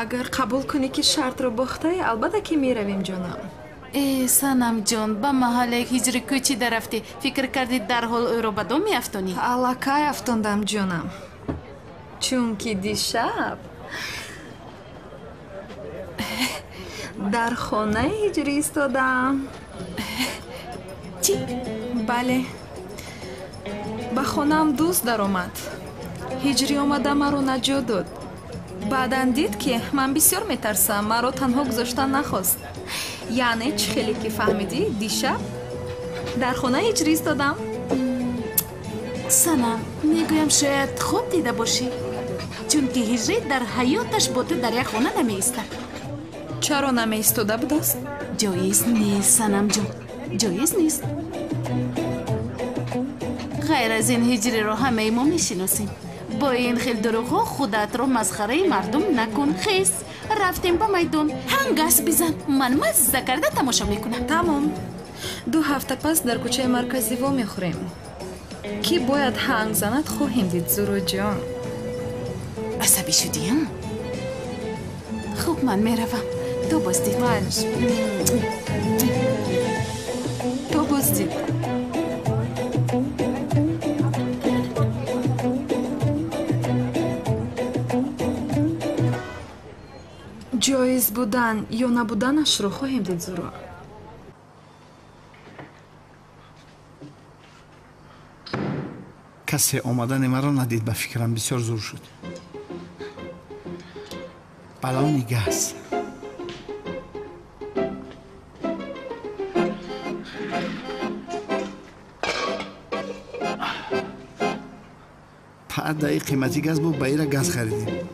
Агар қабул кунӣ, ки шартро бохтаӣ, албатта ки меравем, ҷонам. Э, Санам ҷон, ба маҳаллаи ҳиҷри кӯчида рафтӣ. Фикр кардӣ, дарҳол ӯро ба дом меафтонӣ? Аллакай афтондам, ҷонам, чунки дишаб дар хонаи ҳиҷрӣ истодам. Чӣ? Бале, ба хонаам дӯст даромад. Ҳиҷрӣ омада маро наҷот дод. Баъдан дид, ки ман бисёр метарсам, маро танҳо гузоштан нахост. Яъне чӣ хеле ки фаҳмидӣ, дишаб дар хонаи ҳиҷрӣ истодам. Санам, мегӯям, шояд хоб дида бошӣ, чунки ҳиҷрӣ дар ҳаёташ бо ту дар як хона намеистад. Чаро намеистода будааст? Ҷоиз нест, Санамҷон, ҷоиз нест. Ғайр аз ин, ҳиҷриро ҳамаи мо мешиносем. Бо ин хел дурӯғҳо худатро масхараи мардум накун. Хез, рафтем ба майдон, ҳангас бизан, ман мазза карда тамошо мекунам. Тамом, 2 ҳафта пас дар кӯчаи марказӣ вомехӯрем. Кӣ бояд ҳанг занад, хоҳем дид, Зуҳроҷон. Асабӣ шудиям? Хуб, ман меравам. То боздид. То боздид. Ҷоиз будан ё набуданашро хоҳем дид, Зуҳро. Касе омадани маро надид, ба фикрам бисёр зур шуд. Баллони газ. Пардаи қимати газ бу, ба ира газ харидем.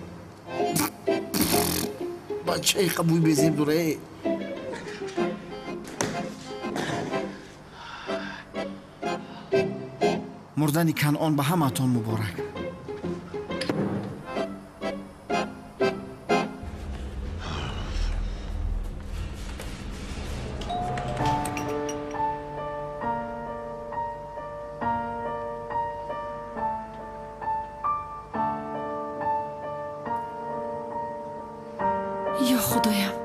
Бачаи қабуй безеб дуре. Мурдани Канъон ба ҳамаатон муборак. Ё Худоям!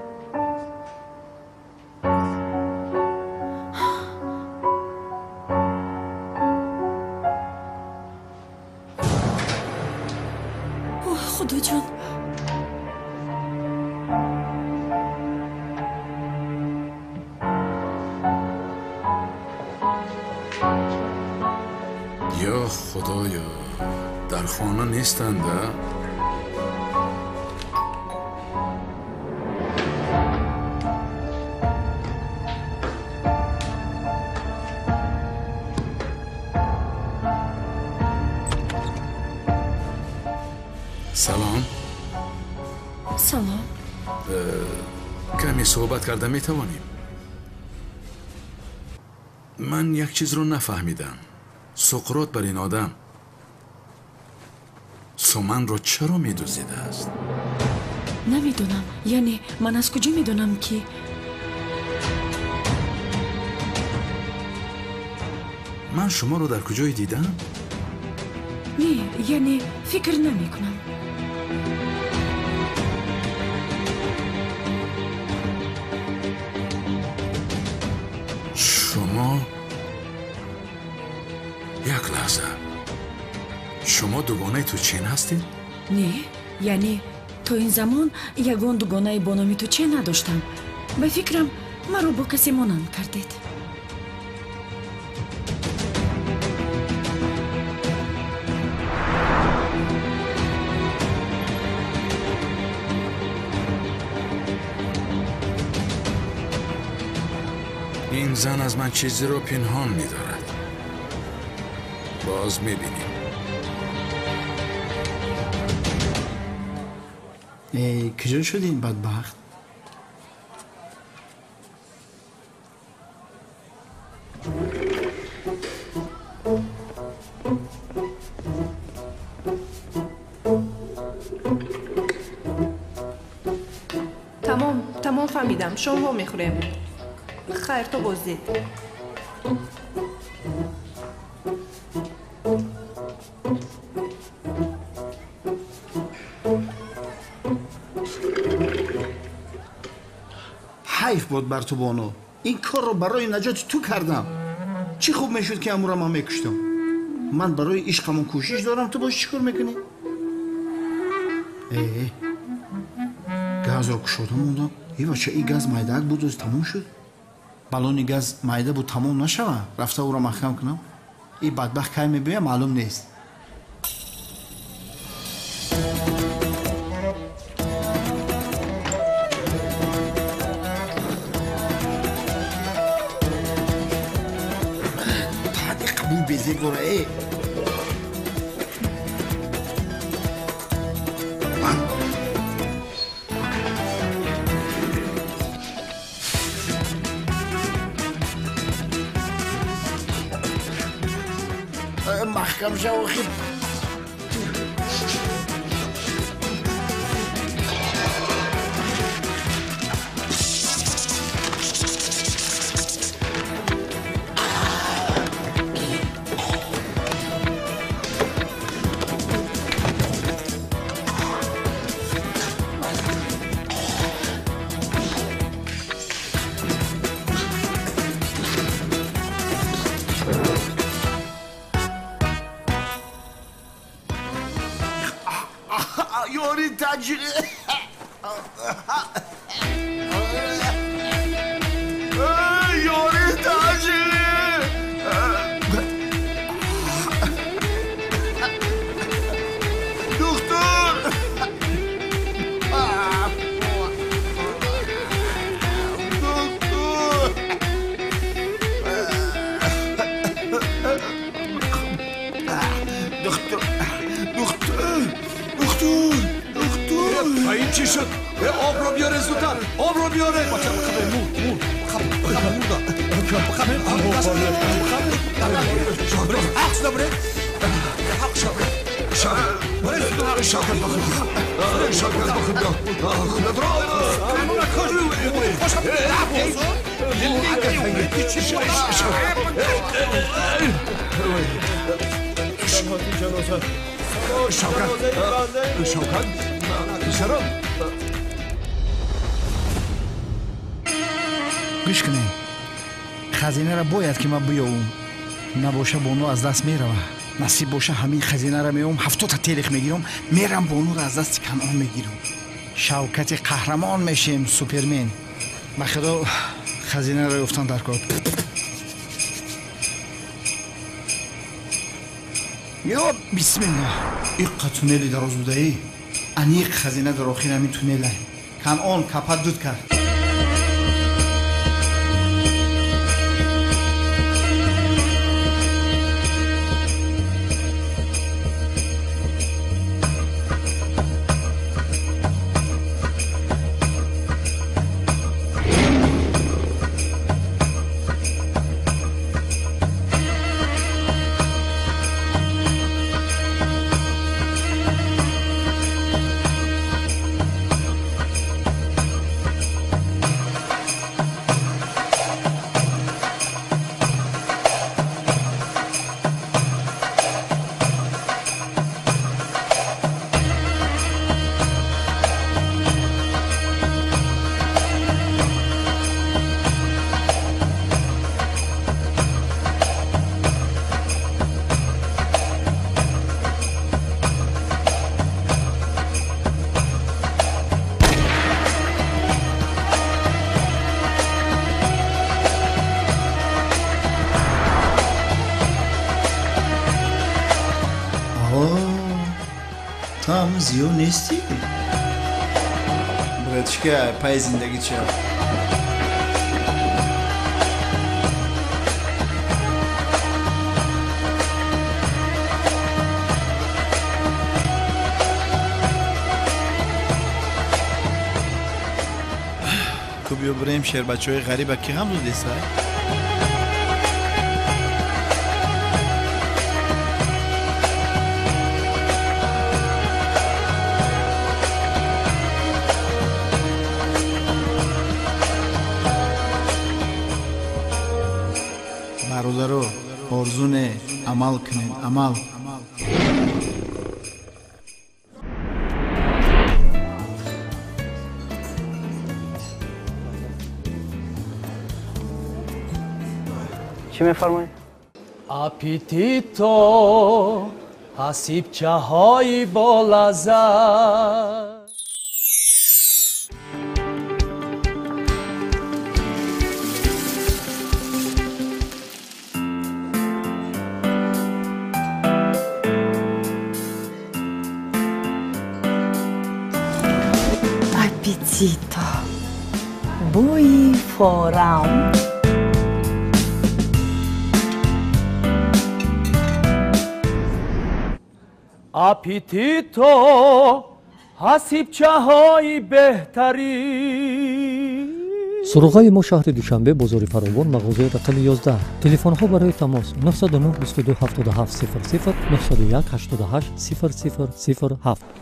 Оҳ, Худоҷон! Ё Худоё, дар хона нестанд, а? Салом. Салом. Каме суҳбат карда метавонем? Ман як чизро нафаҳмидам. Суқрот бар ин одам суманро чаро медуздидааст? Намедонам. Яъне ман аз куҷо медонам ки Ман шуморо дар куҷое дидам? Не, яъне фикр намекунам. Шумо як лаҳза. Шумо дугонаи Тучин ҳастед? Не, яъне то ин замон ягон дугонаи бо номи Тучен надоштам. Ба фикрам, маро бо касе монанд кардед. Ин зан аз ман чизеро пинҳон медорад. Боз мебинем. Э, куҷо шуд ин бадбахт? Тамом, тамом, фаҳмидам. Шом вомехӯрем. Хайр, то боздид. Ҳайф буд бар ту, бону. Ин корро барои наҷоти ту кардам. Чӣ хуб мешуд, ки амура ман мекуштам. Ман барои ишқамон кӯшиш дорам, ту бош чӣ кор мекунӣ? Э, газро кушода мондам. Э, бача, ин газ майдаак буд, оз тамом шуд. Баллони газ майда буд, тамом нашава. Рафта ӯро маҳкам кунам. Ин бадбахт кай мебиёяд, маълум нест. Қабул безеб дора, э. Маҳкам шав, охир. Ёри таҷри. Ёри таҷри. Духтур. Духтур. Духтур. Духтур. Духтур. Духтур. А ин чӣ шуд? Э, обро биёре зудтар. Обро биёре. Бача, қабе мурд, мурд. Қаб, қаб мурда. Шавкат, писарам. Гӯш кунед, хазинаро бояд ки ман биёвум, набоша бону аз даст мерава. Насиб боша ҳамин хазинаро меёвум, 70та телех мегирам, мерам бонуро аз дасти Канъон мегирам. Шавкати қаҳрамон мешем, супермен. Ба худо хазинаро ёфтан дар кор. Ё бисмилла, иққа туннели дароз будаӣ, аниқ хазина дар охир ҳамин туннела. Канъон капат дуд кард. Зиё нестӣ? Братишка, пай зиндагӣ ча? Ку биё бирем шербачаҳои ғариба ки ғам додеса? Бародаро, орзу не, амал кунед, амал. Чӣ мефармоед? Аппетито, ҳасибчаҳои болаззат. Аппетито, бӯи форам. Аппетито, ҳасибчаҳои беҳтарин. Суроғаи мо шаҳри Душанбе, бозори Фаровон, мағозаи рақами 11. Телефонҳо барои тамос 909 22 77 00 901 88 00 07.